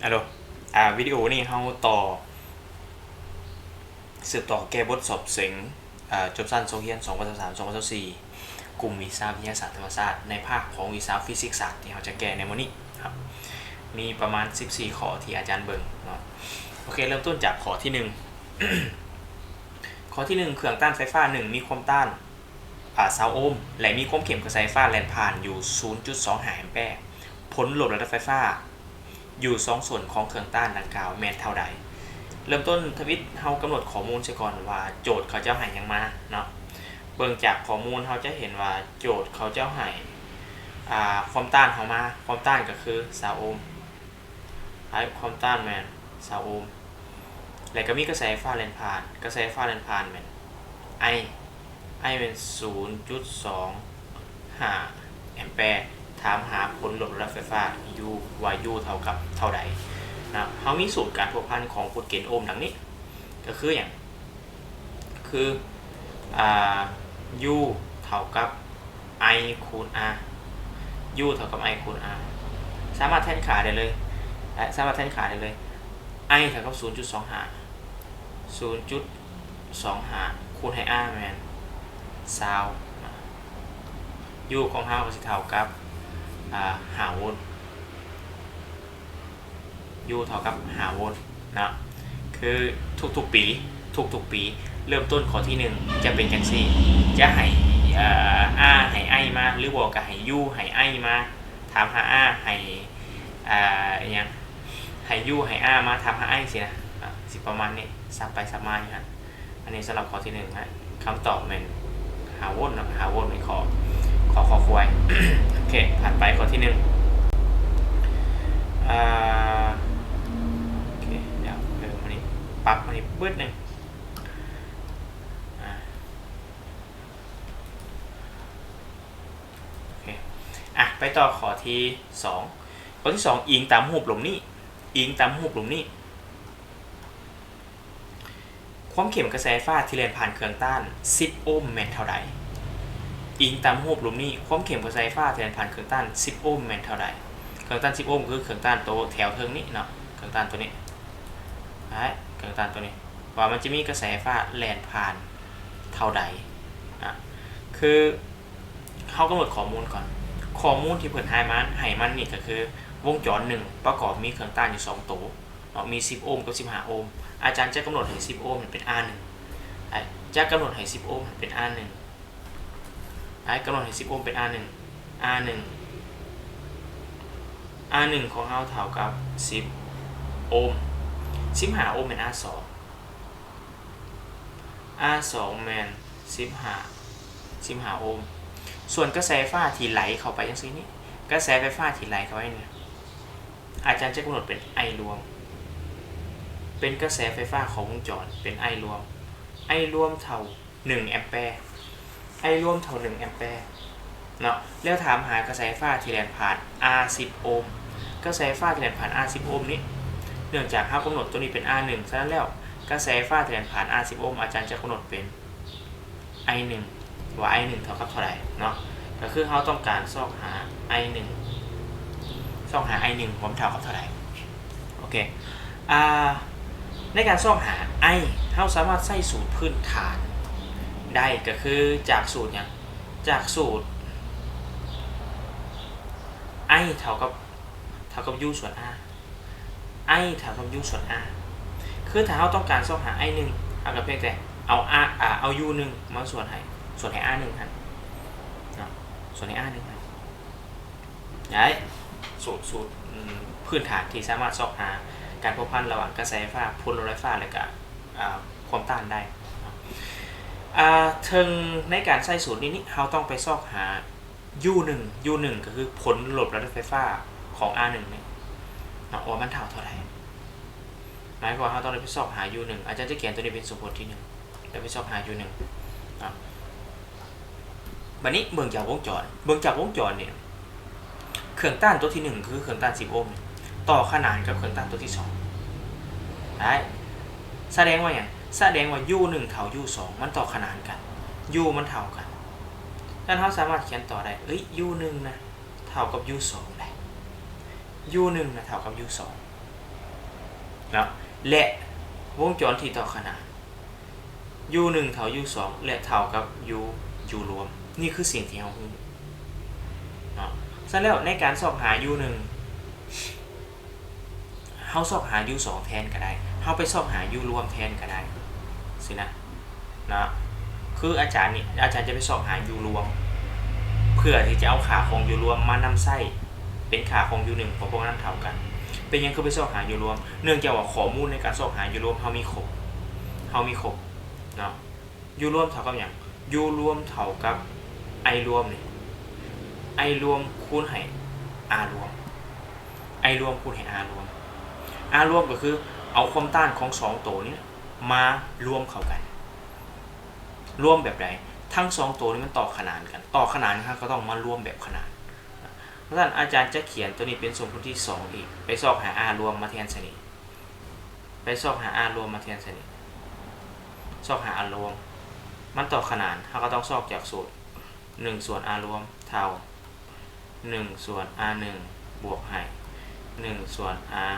ອາໂລ ອາ ວິດີໂອນີ້ເຮົາຕໍ່ ສືບຕໍ່ແກ້ບົດສອບເສັງ ອາ ຈົບຊັ້ນໂຮງຮຽນ ສອງພັນຊາວສາມ ສອງພັນຊາວສີ່ ກຸ່ມວິຊາວິທະຍາສາດທຳມະຊາດ ໃນພາກຂອງວິຊາຟີຊິກສາດ ທີ່ເຮົາຈະແກ້ໃນມື້ນີ້ເນາະ. ມີປະມານສິບສີ່ຂໍ້ທີ່ອາຈານເບິ່ງເນາະ. ໂອເຄ ເລີ່ມຕົ້ນຈາກຂໍ້ທີໜຶ່ງ. ຂໍ້ທີໜຶ່ງ ເຄື່ອງຕ້ານໄຟຟ້າໜຶ່ງ ມີຄວາມຕ້ານ ອາ ຊາວໂອມ ແລະ ມີຄວາມເຂັ້ມກະແສໄຟຟ້າແລ່ນຜ່ານຢູ່ ສູນຈຸດສອງຫ້າແອມແປ. ຜົນລົບລະດັບໄຟຟ້າຢູ່ສອງສ່ວນຂອງເຄື່ອງຕ້ານດັ່ງກ່າວແມ່ນເທົ່າໃດ? ເລີ່ມຕົ້ນທຳອິດເຮົາກຳນົດຂໍ້ມູນເສຍກ່ອນວ່າໂຈດເຂົາເຈົ້າໃຫ້ຫຍັງມາເນາະ. ເບິ່ງຈາກຂໍ້ມູນເຮົາຈະເຫັນວ່າໂຈດເຂົາເຈົ້າໃຫ້ ອາ ຄວາມຕ້ານເຮົາມາ, ຄວາມຕ້ານກໍຄືຊາວໂອມ. ຄວາມຕ້ານແມ່ນຊາວໂອມ ແລະກໍມີກະແສໄຟຟ້າແລ່ນຜ່ານ, ກະແສໄຟຟ້າແລ່ນຜ່ານແມ່ນ I I ແມ່ນ ສູນຈຸດສອງຫ້າແອມແປ. ຖາມຫາຜົນລົບລະດັບໄຟຟ້າ U ວ່າ U ເທົ່າກັບເທົ່າໃດນະ. ເຮົາມີສູດການພົວພັນຂອງກົດເກນໂອມດັ່ງນີ້ ກໍຄືຫຍັງ? ຄື ອາ U ເທົ່າກັບ I ຄູນ R, U ເທົ່າກັບ I ຄູນ R. ສາມາດແທນຄ່າໄດ້ເລີຍ ສາມາດແທນຄ່າໄດ້ເລີຍ. I ເທົ່າກັບ ສູນຈຸດສອງຫ້າ ສູນຈຸດສອງຫ້າ ຄູນໃຫ້ R ແມ່ນຊາວ U ຂອງເຮົາກໍຊິເທົ່າກັບ ອາ ຫ້າໂວນ. U ເທົ່າກັບຫ້າໂວນເນາະ. ຄືທຸກໆປີ ທຸກໆປີ ເລີ່ມຕົ້ນຂໍ້ທີໜຶ່ງຈະເປັນຈັ່ງຊີ້ ຈະໃຫ້ ເອີ R ໃຫ້ I ມາ ຫຼືບໍ່ກໍໃຫ້ U ໃຫ້ I ມາ ຖາມຫາ R ໃຫ້ ອາ ອີຫຍັງ ໃຫ້ U ໃຫ້ R ມາ ຖາມຫາ I ຊີ້ນະ ອາ ຊິປະມານນີ້ ສັບໄປສັບມາຢູ່ຫັ້ນ. ອັນນີ້ສຳລັບຂໍ້ທີໜຶ່ງນະ ຄຳຕອບແມ່ນຫ້າໂວນເນາະ, ຫ້າໂວນເປັນຂໍ້ ຂໍ້ຄວາຍ. ໂອເຄ ຖັດໄປຂໍ້ທີໜຶ່ງ ອາ ໂອເຄ ດຽວເພີ່ມອັນນີ້ ປັບອັນນີ້ບຶດໜຶ່ງ ອາ ໂອເຄ ອາ ໄປຕໍ່ຂໍ້ທີສອງ. ຂໍ້ທີສອງ ອີງຕາມຮູບລຸ່ມນີ້ ອີງຕາມຮູບລຸ່ມນີ້ ຄວາມເຂັ້ມກະແສໄຟຟ້າທີ່ແລ່ນຜ່ານເຄື່ອງຕ້ານສິບໂອມແມ່ນເທົ່າໃດ? ອີງຕາມຮູບລຸ່ມນີ້ ຄວາມເຂັ້ມກະແສໄຟຟ້າທີ່ແລ່ນຜ່ານເຄື່ອງຕ້ານສິບໂອມແມ່ນເທົ່າໃດ? ເຄື່ອງຕ້ານສິບໂອມຄືເຄື່ອງຕ້ານໂຕແຖວເທິງນີ້ເນາະ, ເຄື່ອງຕ້ານໂຕນີ້ ເຄື່ອງຕ້ານໂຕນີ້ ວ່າມັນຈະມີກະແສໄຟຟ້າແລ່ນຜ່ານເທົ່າໃດນະ. ຄືເຮົາກຳນົດຂໍ້ມູນກ່ອນ, ຂໍ້ມູນທີ່ເພິ່ນໃຫ້ມາ ໃຫ້ມານີ້ກໍຄືວົງຈອນໜຶ່ງປະກອບມີເຄື່ອງຕ້ານຢູ່ສອງໂຕ ເນາະ ມີສິບໂອມກັບສິບຫ້າໂອມ. ອາຈານຈະກຳນົດໃຫ້ສິບໂອມເປັນ R ໜຶ່ງ ຈະກຳນົດໃຫ້ສິບໂອມເປັນ R ໜຶ່ງ ກຳນົດໃຫ້ສິບໂອມເປັນ R ໜຶ່ງ R ໜຶ່ງ R ໜຶ່ງຂອງເຮົາເທົ່າກັບສິບໂອມ, ສິບຫ້າໂອມແມ່ນ R ສອງ R ສອງແມ່ນສິບຫ້າ ສິບຫ້າໂອມ. ສ່ວນກະແສໄຟຟ້າທີ່ໄຫຼເຂົ້າໄປຈັ່ງຊີ້ນີ້ ກະແສໄຟຟ້າທີ່ໄຫຼເຂົ້າໄປນີ້ ອາຈານຈະກຳນົດເປັນ I ລວມ ເປັນກະແສໄຟຟ້າຂອງວົງຈອນ ເປັນ I ລວມ I ລວມເທົ່າໜຶ່ງແອມແປ I ລວມເທົ່າໜຶ່ງແອມແປເນາະ. ແລ້ວຖາມຫາກະແສໄຟຟ້າທີ່ແລ່ນຜ່ານ R ສິບໂອມ, ກະແສໄຟຟ້າທີ່ແລ່ນຜ່ານ R ສິບໂອມນີ້ ເນື່ອງຈາກເຮົາກຳນົດຕົວນີ້ເປັນ R ໜຶ່ງ ສະນັ້ນແລ້ວ ກະແສໄຟຟ້າທີ່ແລ່ນຜ່ານ R ສິບໂອມ ອາຈານຈະກຳນົດເປັນ I ໜຶ່ງ ວ່າ I ໜຶ່ງເທົ່າກັບເທົ່າໃດເນາະ. ກໍຄືເຮົາຕ້ອງການຊອກຫາ I ໜຶ່ງ ຊອກຫາ I ໜຶ່ງວ່າມັນເທົ່າກັບເທົ່າໃດ. ໂອເຄ ອາ ໃນການຊອກຫາ I ເຮົາສາມາດໃຊ້ສູດພື້ນຖານໄດ້ ກໍຄືຈາກສູດຫຍັງ? ຈາກສູດ I ເທົ່າກັບ ເທົ່າກັບ U ສ່ວນ R, I ເທົ່າກັບ U ສ່ວນ R. ຄືຖ້າເຮົາຕ້ອງການຊອກຫາ I ໜຶ່ງ ເຮົາກໍພຽງແຕ່ເອົາ R ອາ ເອົາ U ໜຶ່ງມາສ່ວນໃຫ້ ສ່ວນໃຫ້ R ໜຶ່ງຫັ້ນເນາະ, ສ່ວນໃຫ້ R ໜຶ່ງຫັ້ນ. ໄດ້ ສູດ ສູດ ອືມ ພື້ນຖານທີ່ສາມາດຊອກຫາການພົວພັນລະຫວ່າງກະແສໄຟຟ້າ, ຜົນລົບໄຟຟ້າ ແລະກະ ອາ ຄວາມຕ້ານໄດ້ເນາະ. ອາ ເທິງໃນການໃຊ້ສູດນີ້ນີ້ ເຮົາຕ້ອງໄປຊອກຫາ U ໜຶ່ງ U ໜຶ່ງ ກໍຄືຜົນລົບລະດັບໄຟຟ້າຂອງ R ໜຶ່ງນີ້ເນາະ ວ່າມັນເທົ່າເທົ່າໃດ. ໝາຍຄວາມວ່າເຮົາຕ້ອງໄດ້ໄປຊອກຫາ U ໜຶ່ງ ອາຈານຈະຂຽນຕົວນີ້ເປັນສົມມຸດທີໜຶ່ງ ແລ້ວໄປຊອກຫາ U ໜຶ່ງເນາະ. ບັດນີ້ເບິ່ງຈາກວົງຈອນ ເບິ່ງຈາກວົງຈອນນີ້ ເຄື່ອງຕ້ານຕົວທີໜຶ່ງ ຄືເຄື່ອງຕ້ານສິບໂອມນີ້ ຕໍ່ຂະໜານກັບເຄື່ອງຕ້ານຕົວທີສອງ ໄດ້ ສະແດງວ່າຫຍັງ? ສະແດງວ່າ U ໜຶ່ງເທົ່າ U ສອງ ມັນຕໍ່ຂະໜານກັນ U ມັນເທົ່າກັນ. ສະນັ້ນເຮົາສາມາດຂຽນຕໍ່ໄດ້ ເອີຍ U ໜຶ່ງນະ ເທົ່າກັບ U ສອງ ໄດ້ U ໜຶ່ງນະ ເທົ່າກັບ U ສອງ. ເນາະ ແລະ ວົງຈອນທີ່ຕໍ່ຂະໜານ U ໜຶ່ງເທົ່າ U ສອງ ແລະ ເທົ່າກັບ U U ລວມ. ນີ້ຄືສິ່ງທີ່ເຮົາຮູ້ເນາະ. ສະນັ້ນແລ້ວ ໃນການຊອກຫາ U ໜຶ່ງ ເຮົາຊອກຫາ U ສອງ ແທນກໍໄດ້, ເຮົາໄປຊອກຫາ U ລວມແທນກໍໄດ້ ຊີ້ນະ ເນາະ. ຄືອາຈານນີ້ ອາຈານຈະໄປຊອກຫາ U ລວມ ເພື່ອທີ່ຈະເອົາຄ່າຂອງ U ລວມມານຳໃຊ້ເປັນຄ່າຂອງ U ໜຶ່ງ ເພາະພວກນັ້ນເທົ່າກັນ. ເປັນຫຍັງຄືໄປຊອກຫາ U ລວມ? ເນື່ອງຈາກວ່າຂໍ້ມູນໃນການຊອກຫາ U ລວມເຮົາມີຄົບ, ເຮົາມີຄົບເນາະ. U ລວມເທົ່າກັບຫຍັງ? U ລວມເທົ່າກັບ I ລວມນີ້ I ລວມຄູນໃຫ້ R ລວມ I ລວມຄູນໃຫ້ R ລວມ. R ລວມກໍຄືເອົາຄວາມຕ້ານຂອງສອງໂຕນີ້ມາລວມເຂົ້າກັນ. ລວມແບບໃດ? ທັງສອງໂຕນີ້ມັນຕໍ່ຂະໜານກັນ, ຕໍ່ຂະໜານເຮົາກໍຕ້ອງມາລວມແບບຂະໜານ. ເພາະສະນັ້ນອາຈານຈະຂຽນໂຕນີ້ເປັນສົມຜົນທີສອງອີກ, ໄປຊອກຫາ R ລວມມາແທນໃສ່ນີ້. ໄປຊອກຫາ R ລວມມາແທນໃສ່ນີ້ ຊອກຫາ R ລວມ ມັນຕໍ່ຂະໜານ ເຮົາກໍຕ້ອງຊອກຈາກສູດ ໜຶ່ງສ່ວນ R ລວມ ເທົ່າ ໜຶ່ງສ່ວນ R ໜຶ່ງ ບວກໃຫ້ ໜຶ່ງສ່ວນ R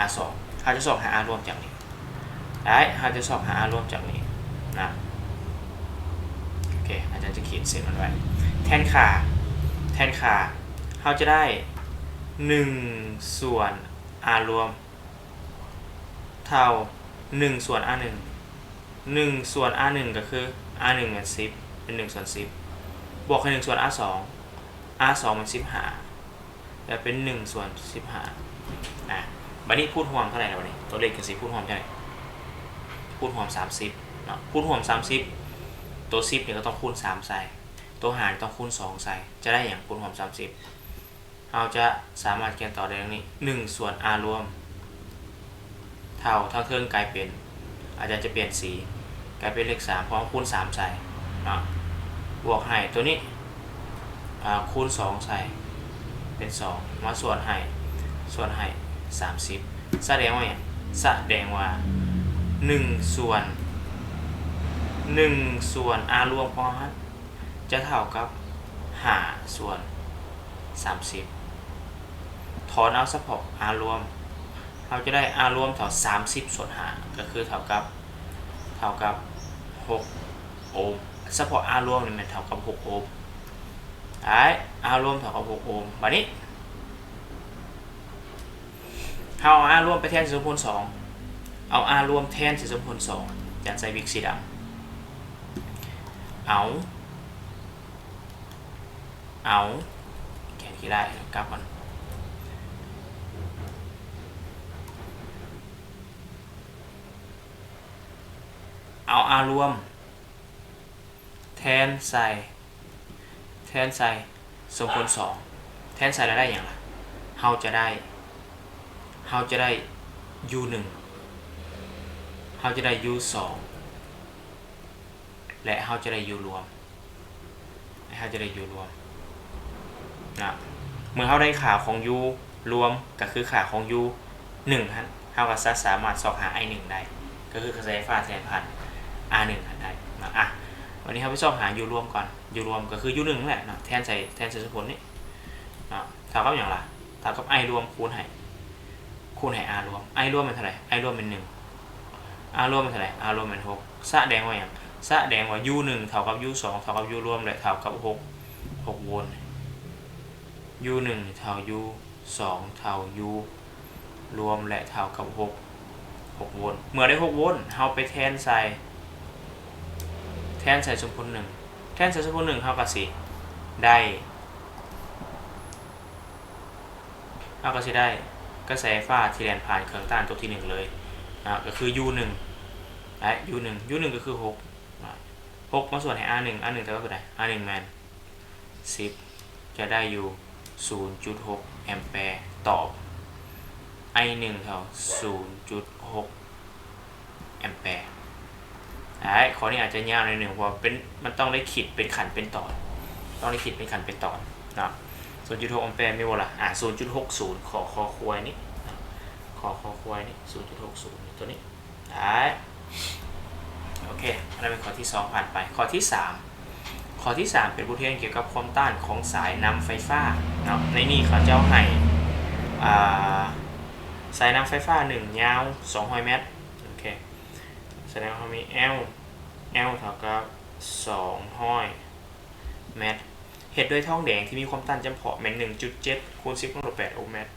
R ສອງ. ເຮົາຈະຊອກຫາ R ລວມຈາກນີ້ ໄດ້ ເຮົາຈະຊອກຫາ R ລວມຈາກນີ້ນະ. ໂອເຄ ອາຈານຈະຂີດເສັ້ນມັນໄວ້ ແທນຄ່າ ແທນຄ່າ ເຮົາຈະໄດ້ ໜຶ່ງສ່ວນ R ລວມ ເທົ່າ ໜຶ່ງສ່ວນ R ໜຶ່ງ ໜຶ່ງສ່ວນ R ໜຶ່ງ ກໍຄື R ໜຶ່ງແມ່ນສິບ ເປັນ ໜຶ່ງສ່ວນສິບ ບວກໃຫ້ ໜຶ່ງສ່ວນ R ສອງ R ສອງແມ່ນສິບຫ້າ ແລ້ວເປັນ ໜຶ່ງສ່ວນສິບຫ້າ. ອາ ບາດນີ້ຄູນຮ່ວມເທົ່າໃດລະບາດນີ້? ຕົວເລກຈັ່ງຊີ້ຄູນຮ່ວມເທົ່າໃດ? ຄູນຮ່ວມ ສາມສິບ ເນາະ ຄູນຮ່ວມ ສາມສິບ ຕົວສິບນີ້ກໍຕ້ອງຄູນ ສາມ ໃສ່ ຕົວຫ້ານີ້ຕ້ອງຄູນ ສອງ ໃສ່ ຈະໄດ້ຫຍັງ? ຄູນຮ່ວມ ສາມສິບ ເຮົາຈະສາມາດຂຽນຕໍ່ໄດ້ດັ່ງນີ້ ໜຶ່ງສ່ວນ R ລວມ ເທົ່າ ທາງເທິງກາຍເປັນ ອາຈານຈະປ່ຽນສີ ກາຍເປັນເລກສາມ ເພາະເຮົາຄູນສາມໃສ່ເນາະ ບວກໃຫ້ຕົວນີ້ ອາ ຄູນສອງໃສ່ ເປັນສອງ ມາສ່ວນໃຫ້ ສ່ວນໃຫ້ ສາມສິບ ສະແດງວ່າຫຍັງ? ສະແດງວ່າ ໜຶ່ງສ່ວນ ໜຶ່ງສ່ວນ R ລວມຂອງເຮົາຫັ້ນ ຈະເທົ່າກັບ ຫ້າສ່ວນສາມສິບ ຖອນເອົາສະເພາະ R ລວມ ເຮົາຈະໄດ້ R ລວມເທົ່າ ສາມສິບສ່ວນຫ້າ ກໍຄືເທົ່າກັບ ເທົ່າກັບ ຫົກໂອມ. ສະເພາະ R ລວມນີ້ແມ່ນເທົ່າກັບ ຫົກໂອມ ໄດ້ R ລວມເທົ່າກັບ ຫົກໂອມ. ບາດນີ້ ເຮົາເອົາ R ລວມໄປແທນໃສ່ສົມຜົນສອງ ເອົາ R ລວມແທນໃສ່ສົມຜົນສອງ ຈາກໃສ່ວິກສີດຳ ເອົາ ເອົາ ແຂນຂີ້ຮ້າຍກັບມັນ ເອົາ R ລວມ ແທນໃສ່ ແທນໃສ່ສົມຜົນສອງ ແທນໃສ່ແລ້ວໄດ້ຫຍັງລະ? ເຮົາຈະໄດ້ ເຮົາຈະໄດ້ U ໜຶ່ງ ເຮົາຈະໄດ້ U ສອງ ແລະ ເຮົາຈະໄດ້ U ລວມ ເຮົາຈະໄດ້ U ລວມນະ. ເມື່ອເຮົາໄດ້ຄ່າຂອງ U ລວມ ກໍຄືຄ່າຂອງ U ໜຶ່ງຫັ້ນ ເຮົາກໍຈະສາມາດຊອກຫາ I ໜຶ່ງໄດ້ ກໍຄືກະແສໄຟຟ້າທີ່ໄຫຼຜ່ານ R ໜຶ່ງຫັ້ນໄດ້ເນາະ. ອາ ບາດນີ້ເຮົາໄປຊອກຫາ U ລວມກ່ອນ U ລວມກໍຄື U ໜຶ່ງນັ້ນແຫຼະເນາະ ແທນໃສ່ ແທນໃສ່ສົມຜົນນີ້ເນາະ ເທົ່າກັບຫຍັງລະ? ເທົ່າກັບ I ລວມຄູນໃຫ້ ຄູນໃຫ້ R ລວມ I ລວມແມ່ນເທົ່າໃດ? I ລວມແມ່ນໜຶ່ງ R ລວມແມ່ນເທົ່າໃດ? R ລວມແມ່ນຫົກ ສະແດງວ່າຫຍັງ? ສະແດງວ່າ U ໜຶ່ງເທົ່າກັບ U ສອງເທົ່າກັບ U ລວມ ແລະ ເທົ່າກັບ ຫົກ ຫົກໂວນ. U ໜຶ່ງເທົ່າ U ສອງເທົ່າ U ລວມ ແລະ ເທົ່າກັບ ຫົກ ຫົກໂວນ. ເມື່ອໄດ້ ຫົກໂວນ ເຮົາໄປແທນໃສ່ ແທນໃສ່ສົມຜົນໜຶ່ງ ແທນໃສ່ສົມຜົນໜຶ່ງ ເຮົາກໍຊິໄດ້ ເຮົາກໍຊິໄດ້ກະແສໄຟຟ້າທີ່ແລ່ນຜ່ານເຄື່ອງຕ້ານຕົວທີໜຶ່ງເລີຍນະ ກໍຄື U ໜຶ່ງ ແລະ U ໜຶ່ງ U ໜຶ່ງກໍຄື ຫົກ ຫົກມາສ່ວນໃຫ້ R ໜຶ່ງ R ໜຶ່ງເທົ່າກັບເທົ່າໃດ? R ໜຶ່ງແມ່ນ ສິບ ຈະໄດ້ຢູ່ ສູນຈຸດຫົກແອມແປ. ຕອບ I ໜຶ່ງເທົ່າ ສູນຈຸດຫົກແອມແປ. ໄອ້ ຂໍ້ນີ້ອາດຈະຍາວໜ້ອຍໜຶ່ງ ເພາະວ່າເປັນ ມັນຕ້ອງໄດ້ຄິດເປັນຂັ້ນເປັນຕອນ ຕ້ອງໄດ້ຄິດເປັນຂັ້ນເປັນຕອນເນາະ. ສູນຈຸດຫົກແອມແປມີບໍ່ລະ? ອາ ສູນຈຸດຫົກສູນ ຂໍ ຂໍຄວາຍນີ້ເນາະ ຂໍ ຂໍຄວາຍນີ້ ສູນຈຸດຫົກສູນ ຕົວນີ້. ໄດ້ ໂອເຄ ອັນນັ້ນເປັນຂໍ້ທີສອງຜ່ານໄປ. ຂໍ້ທີສາມ ຂໍ້ທີສາມເປັນບົດຮຽນກ່ຽວກັບຄວາມຕ້ານຂອງສາຍນຳໄຟຟ້າເນາະ. ໃນນີ້ເຂົາເຈົ້າໃຫ້ ອ່າ ສາຍນ້ຳໄຟຟ້າໜຶ່ງຍາວສອງຮ້ອຍແມັດ. ໂອເຄ ສະແດງວ່າເຮົາມີ L L ເທົ່າກັບສອງຮ້ອຍແມັດ ເຮັດດ້ວຍທອງແດງທີ່ມີຄວາມຕ້ານຈຳເພາະແມ່ນໜຶ່ງຈຸດເຈັດຄູນສິບກຳລັງລົບແປດໂອມແມັດ.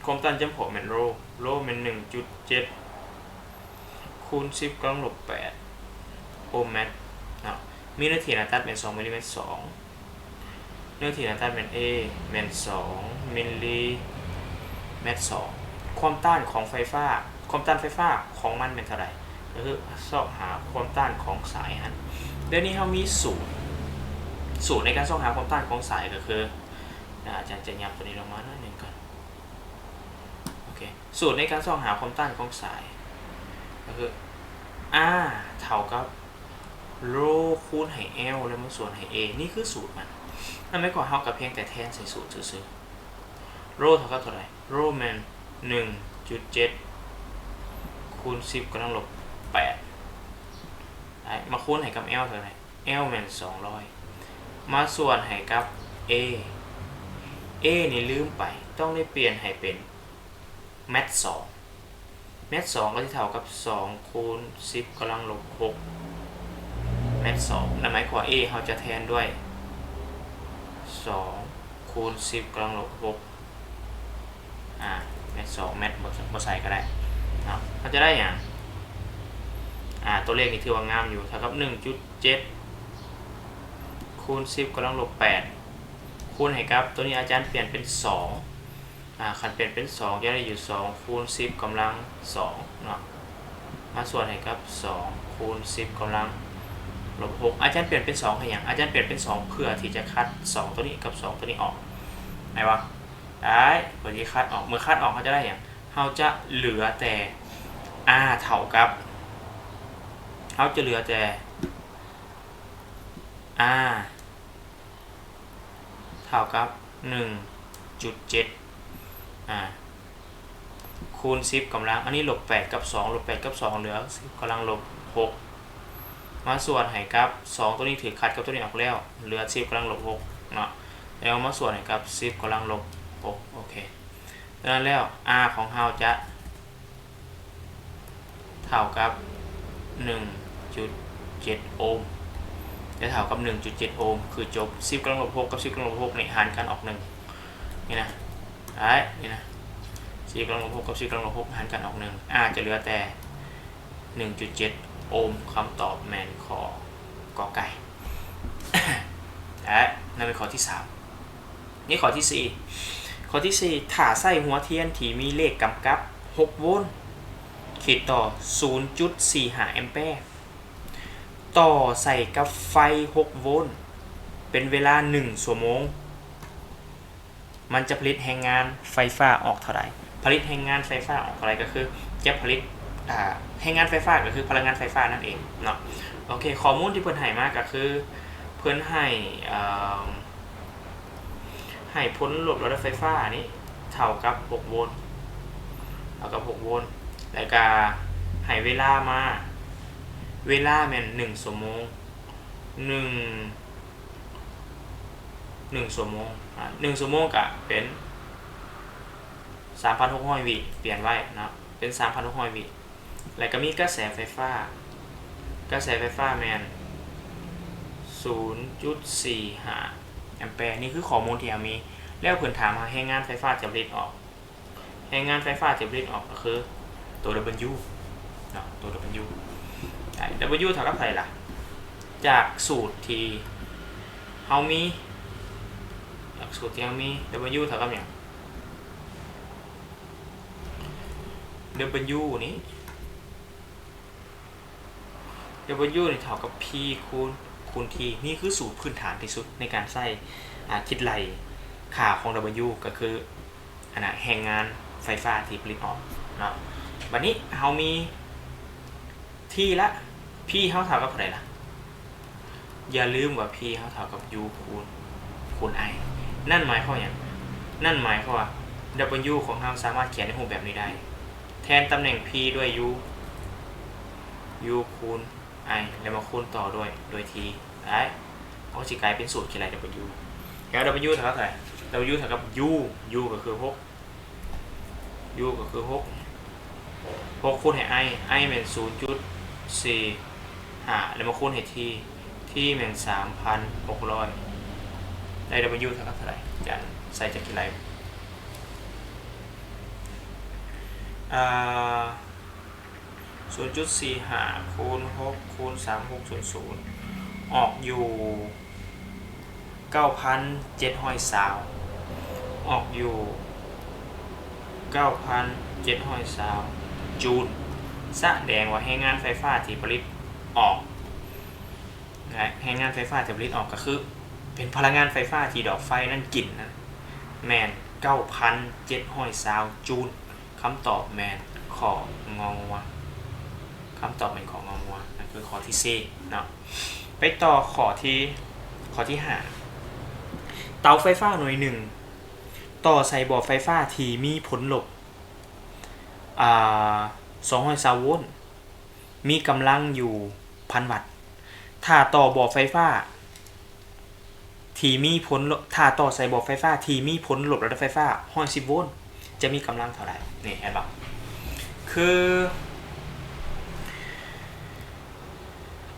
ຄວາມຕ້ານຈຳເພາະແມ່ນໂຣ ໂຣແມ່ນໜຶ່ງຈຸດເຈັດຄູນສິບກຳລັງລົບແປດໂອມແມັດເນາະ. ມີເນື້ອທີ່ໜ້າຕັດແມ່ນສອງມິລລີແມັດສອງ ເນື້ອທີ່ໜ້າຕັດແມ່ນ A ແມ່ນສອງມິລລີແມັດສອງ. ຄວາມຕ້ານຂອງໄຟຟ້າ ຄວາມຕ້ານໄຟຟ້າຂອງມັນແມ່ນເທົ່າໃດ? ກໍຄືຊອກຫາຄວາມຕ້ານຂອງສາຍຫັ້ນ. ດຽວນີ້ເຮົາມີສູດ ສູດໃນການຊອກຫາຄວາມຕ້ານຂອງສາຍກໍຄື ອາຈານຈະຫຍັບຕົວນີ້ລົງມາໜ້ອຍໜຶ່ງກ່ອນ. ໂອເຄ ສູດໃນການຊອກຫາຄວາມຕ້ານຂອງສາຍ ກໍຄື R ເທົ່າກັບໂຣຄູນໃຫ້ L ແລ້ວມາສ່ວນໃຫ້ A ນີ້ຄືສູດມັນ. ນັ້ນໝາຍຄວາມວ່າເຮົາກໍພຽງແຕ່ແທນໃສ່ສູດຊື່ໆ. ໂຣເທົ່າກັບເທົ່າໃດ? ໂຣແມ່ນໜຶ່ງຈຸດເຈັດຄູນສິບກຳລັງລົບແປດ ໄດ້ ມາຄູນໃຫ້ກັບ L ເທົ່າໃດ? L ແມ່ນສອງຮ້ອຍ ມາສ່ວນໃຫ້ກັບ A A ນີ້ລືມໄປ ຕ້ອງໄດ້ປ່ຽນໃຫ້ເປັນແມັດສອງ ແມັດສອງກໍຊິເທົ່າກັບສອງຄູນສິບກຳລັງລົບຫົກແມັດສອງ. ນັ້ນໝາຍຄວາມວ່າ A ເຮົາຈະແທນດ້ວຍສອງຄູນສິບກຳລັງລົບຫົກ ອາ ແມັດສອງແມັດ ບໍ່ ບໍ່ໃສ່ກໍໄດ້ເນາະ. ເຮົາຈະໄດ້ຫຍັງ? ອາ ຕົວເລກນີ້ຖືວ່າງາມຢູ່ ເທົ່າກັບໜຶ່ງຈຸດເຈັດຄູນສິບກຳລັງລົບແປດ ຄູນໃຫ້ກັບ ຕົວນີ້ອາຈານປ່ຽນເປັນສອງ ອາ ຄັນປ່ຽນເປັນສອງ ຈະໄດ້ຢູ່ສອງຄູນສິບກຳລັງສອງເນາະ ມາສ່ວນໃຫ້ກັບສອງຄູນສິບກຳລັງລົບຫົກ. ອາຈານປ່ຽນເປັນສອງເຮັດຫຍັງ? ອາຈານປ່ຽນເປັນສອງເພື່ອທີ່ຈະຄັດສອງຕົວນີ້ກັບສອງຕົວນີ້ອອກ ໄດ້ບໍ່? ໄດ້ ເພື່ອທີ່ຄັດອອກ ເມື່ອຄັດອອກເຮົາຈະໄດ້ຫຍັງ? ເຮົາຈະເຫຼືອແຕ່ R ເທົ່າກັບ ເຮົາຈະເຫຼືອແຕ່ R ເທົ່າກັບໜຶ່ງຈຸດເຈັດ ອາ ຄູນສິບກຳລັງ ອັນນີ້ລົບແປດກັບສອງ ລົບແປດກັບສອງເຫຼືອສິບກຳລັງລົບຫົກ ມາສ່ວນໃຫ້ກັບສອງ ຕົວນີ້ຖືກຄັດກັບຕົວນີ້ອອກແລ້ວ ເຫຼືອສິບກຳລັງລົບຫົກເນາະ ແລ້ວມາສ່ວນໃຫ້ກັບສິບກຳລັງລົບຫົກ. ໂອເຄ ສະນັ້ນແລ້ວ R ຂອງເຮົາຈະ ເທົ່າກັບໜຶ່ງຈຸດເຈັດໂອມ ຈະເທົ່າກັບໜຶ່ງຈຸດເຈັດໂອມ ຄືຈົບ. ສິບກຳລັງລົບຫົກກັບສິບກຳລັງລົບຫົກນີ້ຫານກັນອອກໜຶ່ງ ນີ້ນະ ໄດ້ ນີ້ນະ ສິບກຳລັງລົບຫົກກັບສິບກຳລັງລົບຫົກຫານກັນອອກໜຶ່ງ R ຈະເຫຼືອແຕ່ໜຶ່ງຈຸດເຈັດໂອມ. ຄຳຕອບແມ່ນຂໍ້ ກ ໄກ່ ແລະ ນັ້ນເປັນຂໍ້ທີສາມ. ນີ້ຂໍ້ທີສີ່ ຂໍ້ທີສີ່ ຖ້າໃຊ້ຫົວທຽນທີ່ມີເລກກຳກັບຫົກໂວນ ຂີດຕໍ່ສູນຈຸດສີ່ຫ້າແອມແປ ຕໍ່ໃສ່ກັບໄຟຫົກໂວນ ເປັນເວລາໜຶ່ງຊົ່ວໂມງ ມັນຈະຜະລິດແຮງງານໄຟຟ້າອອກເທົ່າໃດ? ຜະລິດແຮງງານໄຟຟ້າອອກເທົ່າໃດ? ກໍຄືຈະຜະລິດ ອາ ແຮງງານໄຟຟ້າ ກໍຄືພະລັງງານໄຟຟ້ານັ້ນເອງເນາະ. ໂອເຄ ຂໍ້ມູນທີ່ເພິ່ນໃຫ້ມາກໍຄື ເພິ່ນໃຫ້ ເອີ ໃຫ້ຜົນລົບລະດັບໄຟຟ້ານີ້ເທົ່າກັບຫົກໂວນ ເທົ່າກັບຫົກໂວນ ແລ້ວກະໃຫ້ເວລາມາ ເວລາແມ່ນໜຶ່ງຊົ່ວໂມງ ໜຶ່ງ ໜຶ່ງຊົ່ວໂມງ ອາ ໜຶ່ງຊົ່ວໂມງກະເປັນສາມພັນຫົກຮ້ອຍວິ ປ່ຽນໄວ້ເນາະ ເປັນສາມພັນຫົກຮ້ອຍວິ ແລ້ວກະມີກະແສໄຟຟ້າ ກະແສໄຟຟ້າແມ່ນສູນຈຸດສີ່ຫ້າແອມແປ. ນີ້ຄືຂໍ້ມູນທີ່ເຮົາມີ ແລ້ວເພິ່ນຖາມວ່າແຮງງານໄຟຟ້າຈະຜະລິດອອກ ແຮງງານໄຟຟ້າທີ່ຜະລິດອອກກໍຄືຕົວ W ເນາະ ຕົວ W ໄດ້ W ເທົ່າກັບເທົ່າໃດລະ? ຈາກສູດທີ່ເຮົາມີ ຈາກສູດທີ່ເຮົາມີ W ເທົ່າກັບຫຍັງ? W ນີ້ W ນີ້ເທົ່າກັບ P ຄູນ ຄູນ T. ນີ້ຄືສູດພື້ນຖານທີ່ສຸດໃນການໃຊ້ ອາ ຄິດໄລ່ຄ່າຂອງ W ກໍຄື ອັນນະ ແຮງງານໄຟຟ້າທີ່ຜະລິດອອກເນາະ. ບັດນີ້ເຮົາມີ T ລະ P ເຮົາເທົ່າກັບເທົ່າໃດລະ? ຢ່າລືມວ່າ P ເຮົາເທົ່າກັບ U ຄູນ ຄູນ I. ນັ້ນໝາຍຄວາມຫຍັງ? ນັ້ນໝາຍຄວາມວ່າ W ຂອງເຮົາສາມາດຂຽນໃນຮູບແບບນີ້ໄດ້ ແທນຕຳແໜ່ງ P ດ້ວຍ U U ຄູນ I ແລ້ວມາຄູນຕໍ່ດ້ວຍ ດ້ວຍ T ໄດ້ ກໍຊິກາຍເປັນສູດຄິດໄລ່ W ແລ້ວ W ເທົ່າກັບເທົ່າໃດ? W ເທົ່າກັບ U U ກໍຄືຫົກ U ກໍຄືຫົກ ຫົກຄູນໃຫ້ I I ແມ່ນສູນຈຸດສີ່ຫ້າ ແລ້ວມາຄູນໃຫ້ T T ແມ່ນສາມພັນຫົກຮ້ອຍ ໄດ້ W ເທົ່າກັບເທົ່າໃດ? ອາຈານໃສ່ຈັກກິໄລ ອ່າ ສູນຈຸດສີ່ຫ້າຄູນຫົກຄູນສາມຫົກສູນສູນ ອອກຢູ່ເກົ້າພັນເຈັດຮ້ອຍຊາວ ອອກຢູ່ເກົ້າພັນເຈັດຮ້ອຍຊາວຈູນ ສະແດງວ່າແຮງງານໄຟຟ້າທີ່ຜະລິດອອກ ແຮງງານໄຟຟ້າທີ່ຜະລິດອອກ ກໍຄືເປັນພະລັງງານໄຟຟ້າທີ່ດອກໄຟນັ້ນກິນນະ ແມ່ນເກົ້າພັນເຈັດຮ້ອຍຊາວຈູນ. ຄຳຕອບແມ່ນ ຂ ງ ງວ. ຄຳຕອບແມ່ນ ຂ ງ ງວ. ນັ້ນຄືຂໍ້ທີສີ່ເນາະ. ໄປຕໍ່ຂໍ້ທີ ຂໍ້ທີຫ້າ ເຕົາໄຟຟ້າໜ່ວຍໜຶ່ງຕໍ່ໃສ່ບໍ່ໄຟຟ້າທີ່ມີຜົນລົບ ອ່າ ສອງຮ້ອຍຊາວໂວນ ມີກຳລັງຢູ່ພັນວັດ ຖ້າຕໍ່ບໍ່ໄຟຟ້າທີ່ມີຜົນລົບ ຖ້າຕໍ່ໃສ່ບໍ່ໄຟຟ້າທີ່ມີຜົນລົບລະດັບໄຟຟ້າຮ້ອຍສິບໂວນ ຈະມີກຳລັງເທົ່າໃດ? ນີ້ເຫັນບໍ່? ຄື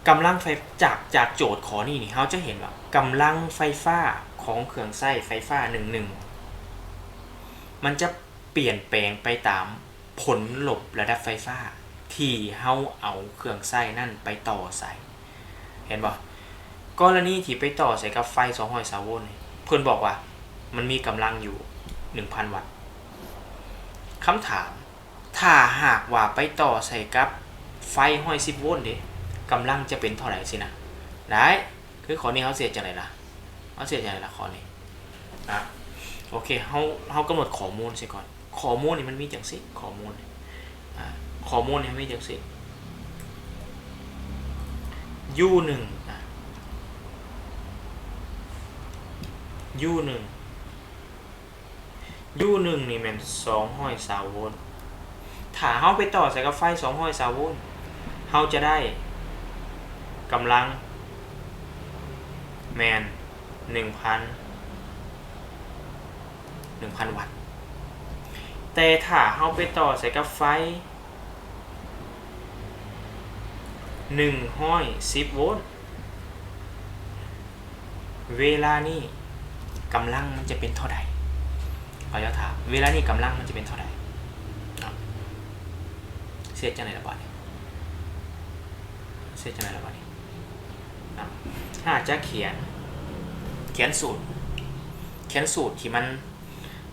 ກຳລັງໄຟ ຈາກ ຈາກໂຈດຂໍ້ນີ້ນີ້ ເຮົາຈະເຫັນວ່າກຳລັງໄຟຟ້າຂອງເຄື່ອງໃຊ້ໄຟຟ້າໜຶ່ງໜຶ່ງ ມັນຈະ ປ່ຽນແປງໄປຕາມຜົນລົບລະດັບໄຟຟ້າທີ່ເຮົາເອົາເຄື່ອງໃຊ້ນັ້ນໄປຕໍ່ໃສ່ ເຫັນບໍ່? ກໍລະນີທີ່ໄປຕໍ່ໃສ່ກັບໄຟສອງຮ້ອຍຊາວໂວນນີ້ ເພິ່ນບອກວ່າມັນມີກຳລັງຢູ່ໜຶ່ງພັນວັດ. ຄຳຖາມ ຖ້າຫາກວ່າໄປຕໍ່ໃສ່ກັບໄຟຮ້ອຍສິບໂວນເດ? ກຳລັງຈະເປັນເທົ່າໃດຊີ້ນະ? ໄດ້ ຄືຂໍ້ນີ້ເຮົາຊິເຮັດຈັ່ງໃດລະ? ເຮົາຊິເຮັດຈັ່ງໃດລະຂໍ້ນີ້? ນະ ໂອເຄ ເຮົາ ເຮົາກຳນົດຂໍ້ມູນໃສ່ກ່ອນ. ຂໍ້ມູນນີ້ມັນມີຈັ່ງຊີ້ ຂໍ້ມູນ ອາ ຂໍ້ມູນນີ້ມັນມີຈັ່ງຊີ້ U ໜຶ່ງ ອາ U ໜຶ່ງ U ໜຶ່ງນີ້ແມ່ນສອງຮ້ອຍຊາວໂວນ ຖ້າເຮົາໄປຕໍ່ໃສ່ກັບໄຟສອງຮ້ອຍຊາວໂວນ ເຮົາຈະໄດ້ກຳລັງແມ່ນໜຶ່ງພັນ ໜຶ່ງພັນວັດ ແຕ່ຖ້າເຮົາໄປຕໍ່ໃສ່ກັບໄຟໜຶ່ງຮ້ອຍສິບໂວນ ເວລານີ້ກຳລັງມັນຈະເປັນເທົ່າໃດ? ເຂົາເຈົ້າຖາມ ເວລານີ້ກຳລັງມັນຈະເປັນເທົ່າໃດ? ເນາະ ເຮັດຈັ່ງໃດລະບາດນີ້? ເຮັດຈັ່ງໃດລະບາດນີ້? ເນາະ ຖ້າຈະຂຽນ ຂຽນສູດ ຂຽນສູດທີ່ມັນ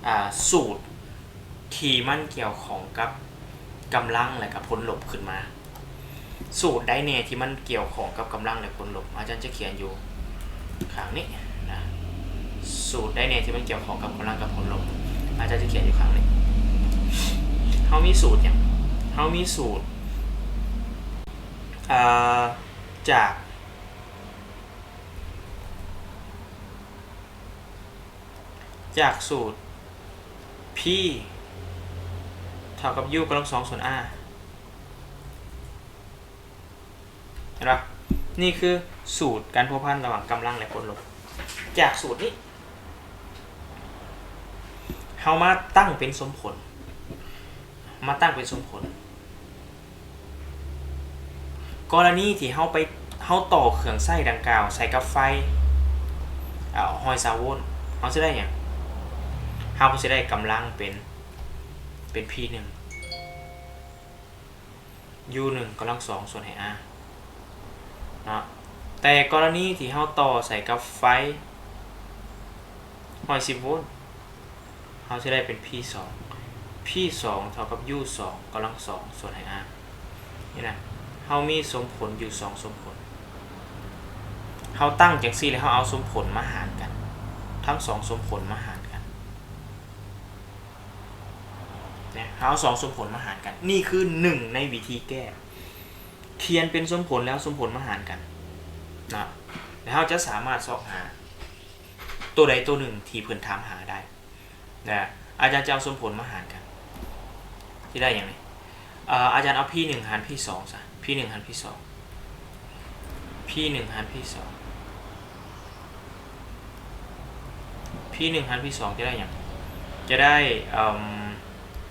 ອ່າ ສູດ ທີ່ມັນກ່ຽວຂ້ອງກັບກຳລັງ ແລະ ກັບຜົນລົບຂຶ້ນມາ. ສູດໃດແດ່ທີ່ມັນກ່ຽວຂ້ອງກັບກຳລັງ ແລະ ຜົນລົບ? ອາຈານຈະຂຽນຢູ່ຂ້າງນີ້ນະ. ສູດໃດແດ່ທີ່ມັນກ່ຽວຂ້ອງກັບກຳລັງ ກັບຜົນລົບ? ອາຈານຈະຂຽນຢູ່ຂ້າງນີ້. ເຮົາມີສູດຫຍັງ? ເຮົາມີສູດ ເອີ ຈາກ ຈາກສູດ P ເທົ່າກັບ U ກຳລັງສອງສ່ວນ R ເຫັນບໍ່? ນີ້ຄືສູດການພົວພັນລະຫວ່າງກຳລັງ ແລະ ຜົນລົບ. ຈາກສູດນີ້ ເຮົາມາຕັ້ງເປັນສົມຜົນ ມາຕັ້ງເປັນສົມຜົນ. ກໍລະນີທີ່ເຮົາໄປ ເຮົາຕໍ່ເຄື່ອງໃຊ້ດັ່ງກ່າວໃສ່ກັບໄຟ ເອີ ຮ້ອຍຊາວໂວນ ເຮົາຊິໄດ້ຫຍັງ? ເຮົາກໍຊິໄດ້ກຳລັງເປັນ ເປັນ P ໜຶ່ງ U ໜຶ່ງ ກຳລັງສອງ ສ່ວນໃຫ້ R ເນາະ. ແຕ່ກໍລະນີທີ່ເຮົາຕໍ່ໃສ່ກັບໄຟຮ້ອຍສິບໂວນ ເຮົາຊິໄດ້ເປັນ P ສອງ P ສອງ ເທົ່າກັບ U ສອງ ກຳລັງສອງ ສ່ວນໃຫ້ R ນີ້ນະ. ເຮົາມີສົມຜົນຢູ່ສອງສົມຜົນ. ເຮົາຕັ້ງຈັ່ງຊີ້ ແລ້ວເຮົາເອົາສົມຜົນມາຫານກັນ ທັງສອງສົມຜົນມາຫານກັນນະ. ເຮົາເອົາສອງສົມຜົນມາຫານກັນ. ນີ້ຄືໜຶ່ງໃນວິທີແກ້. ຂຽນເປັນສົມຜົນ ແລ້ວເອົາສົມຜົນມາຫານກັນນະ. ແລ້ວເຮົາຈະສາມາດຊອກຫາ ໂຕໃດໂຕໜຶ່ງທີ່ເພິ່ນຖາມຫາໄດ້ນະ. ອາຈານຈະເອົາສົມຜົນມາຫານກັນ ຊິໄດ້ຫຍັງນີ້? ເອີ ອາຈານເອົາ P ໜຶ່ງ ຫານ P ສອງ ຊະ P ໜຶ່ງ ຫານ P ສອງ P ໜຶ່ງ ຫານ P ສອງ P ໜຶ່ງ ຫານ P ສອງ ຈະໄດ້ຫຍັງ? ຈະໄດ້ ເອີ່ມ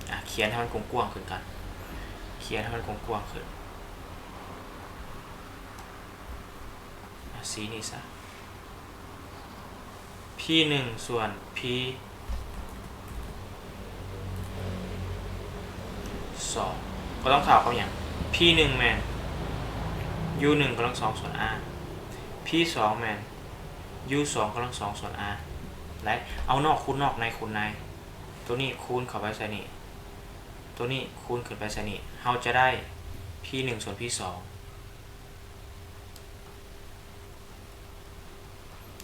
ອາ ຂຽນໃຫ້ມັນກວ້າງໆຂຶ້ນກ່ອນ ຂຽນໃຫ້ມັນກວ້າງໆຂຶ້ນ ອາ ສີນີ້ຊະ P ໜຶ່ງ ສ່ວນ P ສອງ ກໍຕ້ອງເທົ່າກັບຫຍັງ? P ໜຶ່ງ ແມ່ນ U ໜຶ່ງ ກຳລັງສອງ ສ່ວນ R P ສອງ ແມ່ນ U ສອງ ກຳລັງສອງ ສ່ວນ R ໄດ້ ເອົານອກຄູນນອກ ໃນຄູນໃນ ໂຕນີ້ຄູນເຂົ້າໄປໃສ່ນີ້ ໂຕນີ້ຄູນຂຶ້ນໄປໃສ່ນີ້ ເຮົາຈະໄດ້ P ໜຶ່ງ ສ່ວນ P ສອງ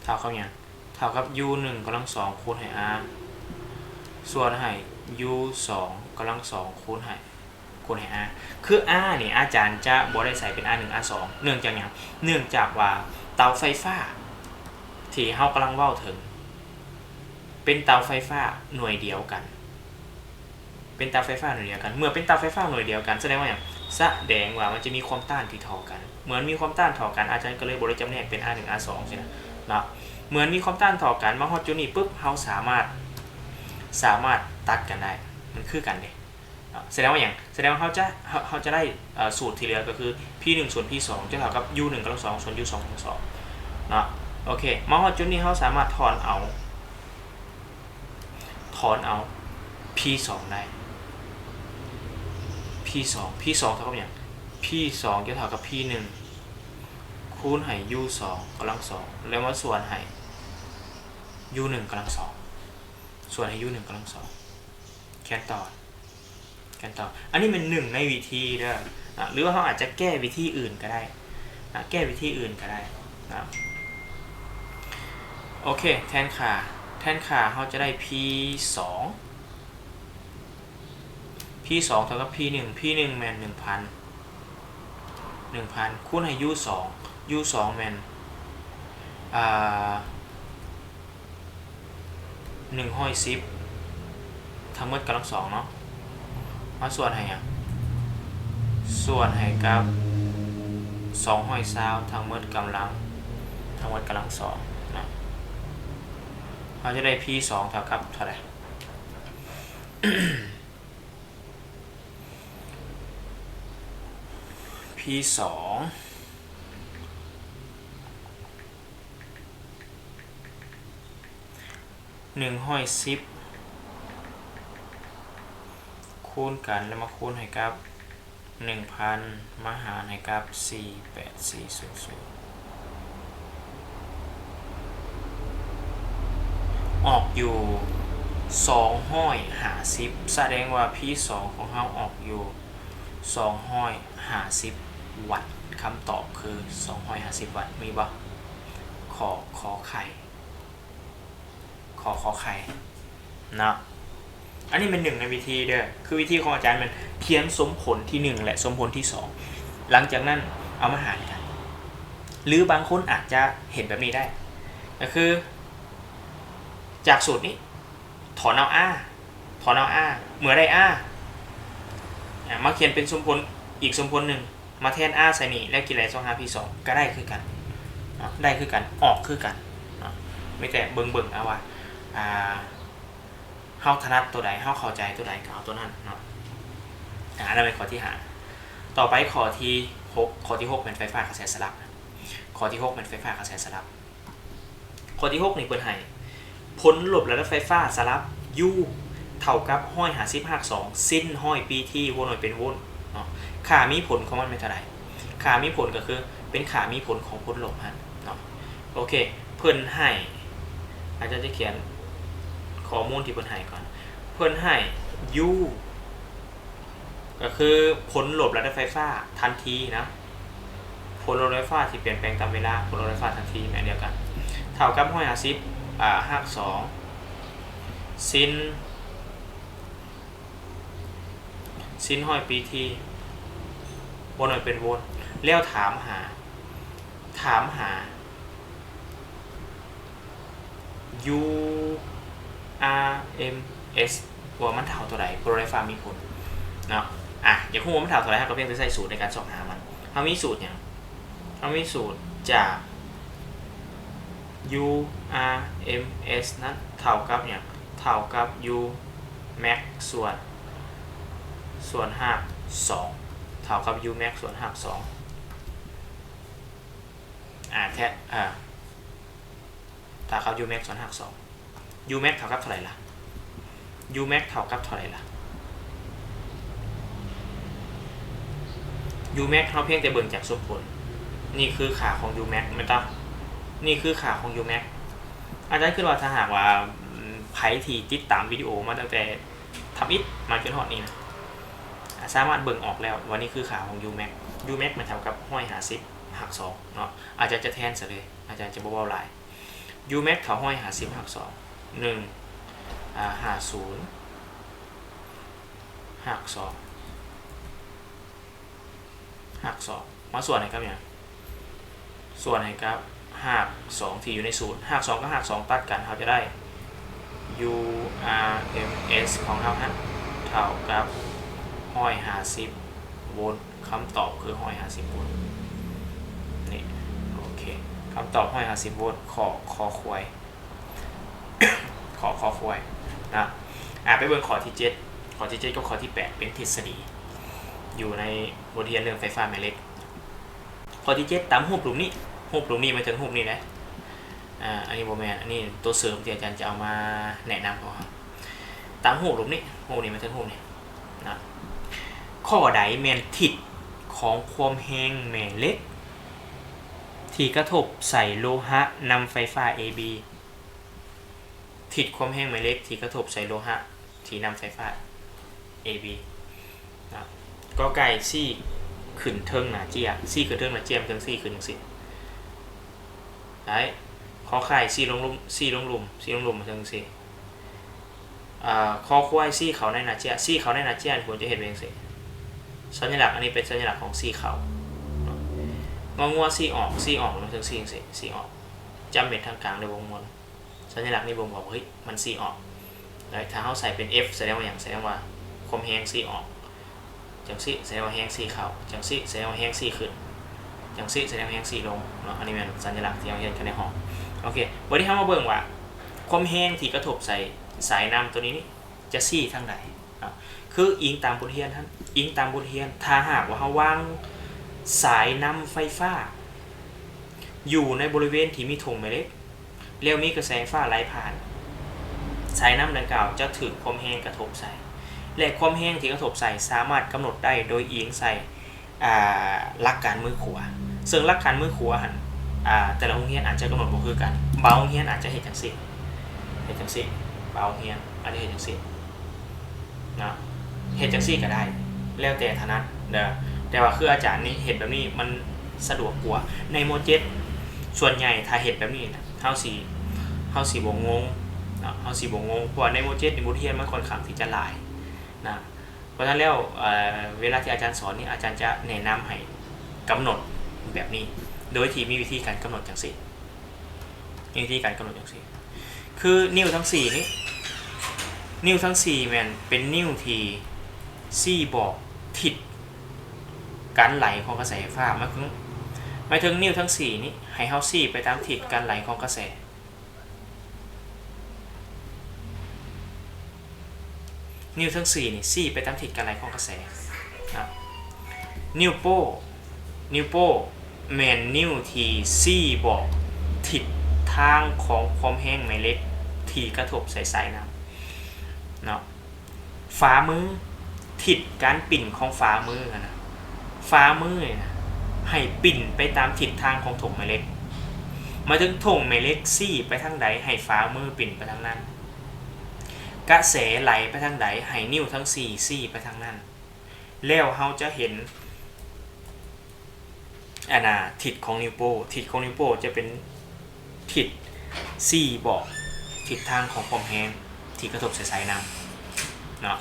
ເທົ່າກັບຫຍັງ? ເທົ່າກັບ U ໜຶ່ງ ກຳລັງສອງ ຄູນໃຫ້ R ສ່ວນໃຫ້ U ສອງ ກຳລັງສອງ ຄູນໃຫ້ ຄູນໃຫ້ R ຄື R ນີ້ອາຈານຈະບໍ່ໄດ້ໃສ່ເປັນ R ໜຶ່ງ R ສອງ ເນື່ອງຈາກຫຍັງ? ເນື່ອງຈາກວ່າເຕົາໄຟຟ້າທີ່ເຮົາກຳລັງເວົ້າເຖິງ ເປັນເຕົາໄຟຟ້າໜ່ວຍດຽວກັນ ເປັນເຕົາໄຟຟ້າໜ່ວຍດຽວກັນ ເມື່ອເປັນເຕົາໄຟຟ້າໜ່ວຍດຽວກັນ ສະແດງວ່າຫຍັງ? ສະແດງວ່າມັນຈະມີຄວາມຕ້ານທີ່ທໍ່ກັນ ເມື່ອມີຄວາມຕ້ານທໍ່ກັນ ອາຈານກໍເລີຍບໍ່ໄດ້ຈຳແນກເປັນ R ໜຶ່ງ R ສອງ ຊີ້ນະເນາະ ເມື່ອມີຄວາມຕ້ານທໍ່ກັນ ມາຮອດຈຸດນີ້ປຶບ ເຮົາສາມາດ ສາມາດຕັດກັນໄດ້ ມັນຄືກັນເດ້ ສະແດງວ່າຫຍັງ? ສະແດງວ່າເຮົາຈະ ເຮົາ ເຮົາຈະໄດ້ ເອີ ສູດທີ່ເຫຼືອກໍຄື P ໜຶ່ງ ສ່ວນ P ສອງ ຈະເທົ່າກັບ U ໜຶ່ງ ກຳລັງສອງ ສ່ວນ U ສອງ ກຳລັງສອງ ເນາະ ໂອເຄ ມາຮອດຈຸດນີ້ເຮົາສາມາດຖອນເອົາ ຖອນເອົາ P ສອງ ໄດ້ P ສອງ P ສອງ ເທົ່າກັບຫຍັງ? P ສອງ ຈະເທົ່າກັບ P ໜຶ່ງ ຄູນໃຫ້ U ສອງ ກຳລັງສອງ ແລ້ວມາສ່ວນໃຫ້ U ໜຶ່ງ ກຳລັງສອງ ສ່ວນໃຫ້ U ໜຶ່ງ ກຳລັງສອງ ແຄນຕອນ ແຄນຕອນ ອັນນີ້ແມ່ນໜຶ່ງໃນວິທີເດີ ນະ ຫຼືວ່າເຮົາອາດຈະແກ້ວິທີອື່ນກໍໄດ້ ນະ ແກ້ວິທີອື່ນກໍໄດ້ ນະ ໂອເຄ ແທນຄ່າ ແທນຄ່າເຮົາຈະໄດ້ P ສອງ P ສອງ ເທົ່າກັບ P ໜຶ່ງ P ໜຶ່ງ ແມ່ນ ໜຶ່ງພັນ ໜຶ່ງພັນ ຄູນໃຫ້ U ສອງ U ສອງ ແມ່ນ ອ່າ ໜຶ່ງຮ້ອຍສິບ ທັງໝົດກຳລັງສອງເນາະ ມາສ່ວນໃຫ້ຫຍັງ? ສ່ວນໃຫ້ກັບ ສອງຮ້ອຍຊາວ ທັງໝົດກຳລັງ ທັງໝົດກຳລັງສອງເນາະ ເຮົາຈະໄດ້ P ສອງ ເທົ່າກັບເທົ່າໃດ? P ສອງ ໜຶ່ງຮ້ອຍສິບ ຄູນກັນ ແລ້ວມາຄູນໃຫ້ກັບ ໜຶ່ງພັນ ມາຫານໃຫ້ກັບ ສີ່ແປດສີ່ສູນສູນ ອອກຢູ່ ສອງຮ້ອຍຫ້າສິບ ສະແດງວ່າ P ສອງ ຂອງເຮົາອອກຢູ່ ສອງຮ້ອຍຫ້າສິບວັດ ຄຳຕອບຄື ສອງຮ້ອຍຫ້າສິບວັດ ມີບໍ່? ຂໍ ຂໍໄຂ່ ຂໍ ຂໍໄຂ່ ເນາະ ອັນນີ້ແມ່ນໜຶ່ງໃນວິທີເດີ ຄືວິທີຂອງອາຈານແມ່ນຂຽນສົມຜົນທີໜຶ່ງ ແລະ ສົມຜົນທີສອງ ຫຼັງຈາກນັ້ນເອົາມາຫານກັນ ຫຼືບາງຄົນອາດຈະເຫັນແບບນີ້ໄດ້ ກໍຄື ຈາກສູດນີ້ ຖອນເອົາ R ຖອນເອົາ R ເມື່ອໄດ້ R ອາ ມາຂຽນເປັນສົມຜົນ ອີກສົມຜົນໜຶ່ງ ມາແທນ R ໃສ່ນີ້ ແລ້ວກິນໄລ່ສອງຫາ P ສອງ ກໍໄດ້ຄືກັນເນາະ ໄດ້ຄືກັນ ອອກຄືກັນເນາະ ມີແຕ່ເບິ່ງ ເບິ່ງເອົາວ່າ ອ່າ ເຮົາຖະໜັດໂຕໃດ ເຮົາເຂົ້າໃຈໂຕໃດ ກໍເອົາໂຕນັ້ນເນາະ ອາ ອັນນັ້ນແມ່ນຂໍ້ທີຫ້າ ຕໍ່ໄປຂໍ້ທີຫົກ ຂໍ້ທີຫົກແມ່ນໄຟຟ້າກະແສສະຫຼັບ ຂໍ້ທີຫົກແມ່ນໄຟຟ້າກະແສສະຫຼັບ ຂໍ້ທີຫົກນີ້ເພິ່ນໃຫ້ ຜົນລົບລະດັບໄຟຟ້າສະຫຼັບ U ເທົ່າກັບ ຮ້ອຍຫ້າສິບ ຮາກສອງ ຊິນຮ້ອຍປີທີ ຫົວໜ່ວຍເປັນໂວນເນາະ ຄ່າມີຜົນຂອງມັນແມ່ນເທົ່າໃດ? ຄ່າມີຜົນກໍຄືເປັນຄ່າມີຜົນຂອງຜົນລົບຫັ້ນເນາະ ໂອເຄ ເພິ່ນໃຫ້ ອາຈານຈະຂຽນຂໍ້ມູນທີ່ເພິ່ນໃຫ້ກ່ອນ ເພິ່ນໃຫ້ U ກໍຄືຜົນລົບລະດັບໄຟຟ້າທັນທີນະ ຜົນລົບໄຟຟ້າທີ່ປ່ຽນແປງຕາມເວລາ ຜົນລົບໄຟຟ້າທັນທີແມ່ນດຽວກັນ ເທົ່າກັບ ຮ້ອຍຫ້າສິບ ອາ ຮາກສອງ ຊິນ ຊິນຮ້ອຍປີທີ ບໍ່ໜ້ອຍເປັນໂວນ ແລ້ວຖາມຫາ ຖາມຫາ U R M S ວ່າມັນເທົ່າເທົ່າໃດ ໂພລາໄລຟ້າມີຜົນເນາະ ອາ ຢາກຮູ້ວ່າມັນເທົ່າເທົ່າໃດ ເຮົາກໍພຽງແຕ່ໃຊ້ສູດໃນການຊອກຫາມັນ ເຮົາມີສູດຫຍັງ? ເຮົາມີສູດຈາກ U R M S ນັ້ນເທົ່າກັບຫຍັງ? ເທົ່າກັບ U max ສ່ວນ ສ່ວນຮາກສອງ ເທົ່າກັບ u max ສ່ວນຮາກສອງ ອາ ແທະ ອາ ເທົ່າກັບ u max ສ່ວນຮາກສອງ. u max ເທົ່າກັບເທົ່າໃດລະ? u max ເທົ່າກັບເທົ່າໃດລະ? u max ເຮົາພຽງແຕ່ເບິ່ງຈາກສົມຜົນ. ນີ້ຄືຄ່າຂອງ u max ແມ່ນຕາ? ນີ້ຄືຄ່າຂອງ u max. ອາຈານຄິດວ່າຖ້າຫາກວ່າ ໃຜທີ່ຕິດຕາມວິດີໂອມາຕັ້ງແຕ່ທຳອິດມາຈົນຮອດນີ້ນະ ສາມາດເບິ່ງອອກແລ້ວວ່ານີ້ຄືຄ່າຂອງ u max. u max ມັນເທົ່າກັບຮ້ອຍຫ້າສິບ ຮາກສອງເນາະ. ອາຈານຈະແທນຊະເລີຍ, ອາຈານຈະບໍ່ເວົ້າຫຼາຍ. u max ເທົ່າຮ້ອຍຫ້າສິບ ຮາກສອງ ໜຶ່ງ ອາ ຫ້າສິບ ຮາກສອງ ຮາກສອງ ມາສ່ວນໃຫ້ກັບຫຍັງ? ສ່ວນໃຫ້ກັບຮາກສອງທີ່ຢູ່ໃນສູນ. ຮາກສອງກັບຮາກສອງຕັດກັນ ເຮົາຈະໄດ້ u r m s ຂອງເຮົາຫັ້ນເທົ່າກັບຮ້ອຍຫ້າສິບໂວນ. ຄຳຕອບຄືຮ້ອຍຫ້າສິບໂວນ. ນີ້ ໂອເຄ ຄຳຕອບຮ້ອຍຫ້າສິບໂວນ. ຂໍ້ ຂໍ້ຄວາຍ ຂໍ້ ຂໍ້ຄວາຍນະ. ອາ ໄປເບິ່ງຂໍ້ທີເຈັດ. ຂໍ້ທີເຈັດກັບຂໍ້ທີແປດເປັນທິດສະດີ ຢູ່ໃນບົດຮຽນເລື່ອງໄຟຟ້າແມ່ເຫຼັກ. ຂໍ້ທີເຈັດ ຕາມຮູບຮູບນີ້. ຮູບຮູບນີ້ໝາຍເຖິງຮູບນີ້ເດ້. ອາ ອັນນີ້ບໍ່ແມ່ນ, ອັນນີ້ໂຕເສີມທີ່ອາຈານຈະເອົາມາແນະນຳພວກເຮົາ. ຕາມຮູບຮູບນີ້, ຮູບນີ້ໝາຍເຖິງຮູບນີ້ນະ. ຂໍ້ໃດແມ່ນທິດຂອງຄວາມແຮງແມ່ເຫຼັກທີ່ກະທົບໃສ່ໂລຫະນຳໄຟຟ້າ AB? ທິດຄວາມແຮງແມ່ເຫຼັກທີ່ກະທົບໃສ່ໂລຫະທີ່ນຳໄຟຟ້າ AB ນະ. ກ ໄກ່ ຊີ້ຂຶ້ນເທິງໜ້າເຈ້ຍ, ຊີ້ຂຶ້ນເທິງໜ້າເຈ້ຍ ມັນເຖິງຊີ້ຂຶ້ນຈັ່ງຊີ້. ໄດ້. ຂໍໄຂ່ ຊີ້ລົງລຸ່ມ, ຊີ້ລົງລຸ່ມ, ຊີ້ລົງລຸ່ມ ມັນເຖິງຊີ້. ອາ ຄໍຄວາຍ ຊີ້ເຂົ້າໃນໜ້າເຈ້ຍ, ຊີ້ເຂົ້າໃນໜ້າເຈ້ຍ ຄວນຈະເຮັດແບບຈັ່ງຊີ້. ສັນຍະລັກອັນນີ້ເປັນສັນຍະລັກຂອງຊີ້ເຂົ້າເນາະ. ງໍງົວ ຊີ້ອອກ, ຊີ້ອອກ ມັນເຖິງຊີ້ຈັ່ງຊີ້, ຊີ້ອອກ. ຈ້ຳເມັດທາງກາງ ແລະ ວົງມົນ. ສັນຍະລັກນີ້ບົ່ງບອກວ່າ ເຮີ້ຍ ມັນຊີ້ອອກ. ແລ້ວຖ້າເຮົາໃສ່ເປັນ F ສະແດງວ່າຫຍັງ? ສະແດງວ່າຄວາມແຮງຊີ້ອອກ. ຈັ່ງຊີ້ ສະແດງວ່າແຮງຊີ້ເຂົ້າ. ຈັ່ງຊີ້ ສະແດງວ່າແຮງຊີ້ຂຶ້ນ. ຈັ່ງຊີ້ ສະແດງວ່າແຮງຊີ້ລົງເນາະ. ອັນນີ້ແມ່ນສັນຍະລັກທີ່ເຮົາຮຽນກັນໃນຫ້ອງ. ໂອເຄ ບັດນີ້ເຮົາມາເບິ່ງວ່າ ຄວາມແຮງທີ່ກະທົບໃສ່ສາຍນ້ຳຕົວນີ້ນີ້ ຈະຊີ້ທາງໃດເນາະ. ຄືອີງຕາມບົດຮຽນຫັ້ນ, ອີງຕາມບົດຮຽນ, ຖ້າຫາກວ່າເຮົາວາງສາຍນ້ຳໄຟຟ້າຢູ່ໃນບໍລິເວນທີ່ມີຖົງແມ່ເຫຼັກ ແລ້ວມີກະແສໄຟຟ້າໄຫຼຜ່ານ, ສາຍນ້ຳດັ່ງກ່າວຈະຖືກຄວາມແຮງກະທົບໃສ່ ແລະ ຄວາມແຮງທີ່ກະທົບໃສ່ສາມາດກຳນົດໄດ້ໂດຍອີງໃສ່ ອ່າ ຫຼັກການມືຂວາ. ເຊິ່ງຫຼັກການມືຂວາຫັ້ນ ອ່າ ແຕ່ລະໂຮງຮຽນອາດຈະກຳນົດບໍ່ຄືກັນ. ບາງໂຮງຮຽນອາດຈະເຮັດຈັ່ງຊີ້, ເຮັດຈັ່ງຊີ້, ບາງໂຮງຮຽນອາດຈະເຮັດຈັ່ງຊີ້ເນາະ, ເຮັດຈັ່ງຊີ້ກໍໄດ້ ແລ້ວແຕ່ຖະໜັດເດີ. ແຕ່ວ່າຄືອາຈານນີ້ເຮັດແບບນີ້ມັນສະດວກກວ່າ. ໃນ ມ.ເຈັດ ສ່ວນໃຫຍ່ຖ້າເຮັດແບບນີ້ນະ ເຮົາຊິ ເຮົາຊິບໍ່ງົງເນາະ, ເຮົາຊິບໍ່ງົງ ເພາະວ່າໃນ ມ.ເຈັດ ນີ້ບົດຮຽນມັນຂ້ອນຂ້າງທີ່ຈະຫຼາຍນະ. ເພາະສະນັ້ນແລ້ວ ເອີ ເວລາທີ່ອາຈານສອນນີ້ ອາຈານຈະແນະນຳໃຫ້ກຳນົດແບບນີ້ ໂດຍທີ່ມີວິທີການກຳນົດຈັ່ງຊີ້, ມີວິທີການກຳນົດຈັ່ງຊີ້. ຄືນິ້ວທັງສີ່ນີ້, ນິ້ວທັງສີ່ແມ່ນເປັນນິ້ວທີ່ຊີ້ບອກທິດການໄຫຼຂອງກະແສໄຟຟ້າ. ໝາຍເຖິງ, ໝາຍເຖິງນິ້ວທັງສີ່ນີ້ ໃຫ້ເຮົາຊີ້ໄປຕາມທິດການໄຫຼຂອງກະແສ. ນິ້ວທັງສີ່ນີ້ຊີ້ໄປຕາມທິດການໄຫຼຂອງກະແສນະ. ນິ້ວໂປ້, ນິ້ວໂປ້ແມ່ນນິ້ວທີ່ຊີ້ບອກທິດທາງຂອງຄວາມແຮງແມ່ເຫຼັກທີ່ກະທົບໃສ່ສາຍນ້ຳເນາະ. ຝ່າມື, ທິດການປິ່ນຂອງຝ່າມືຫັ້ນນະ, ຝ່າມືນີ້ນະ ໃຫ້ປິ່ນໄປຕາມທິດທາງຂອງຖົງແມ່ເຫຼັກ. ໝາຍເຖິງຖົງແມ່ເຫຼັກຊີ້ໄປທາງໃດ ໃຫ້ຝ່າມືປິ່ນໄປທາງນັ້ນ. ກະແສໄຫຼໄປທາງໃດ ໃຫ້ນິ້ວທັງສີ່ຊີ້ໄປທາງນັ້ນ. ແລ້ວເຮົາຈະເຫັນ ອັນນ່າ ທິດຂອງນິ້ວໂປ້, ທິດຂອງນິ້ວໂປ້ຈະເປັນທິດຊີ້ບອກທິດທາງຂອງຄວາມແຮງທີ່ກະທົບໃສ່ສາຍນ້ຳເນາະ.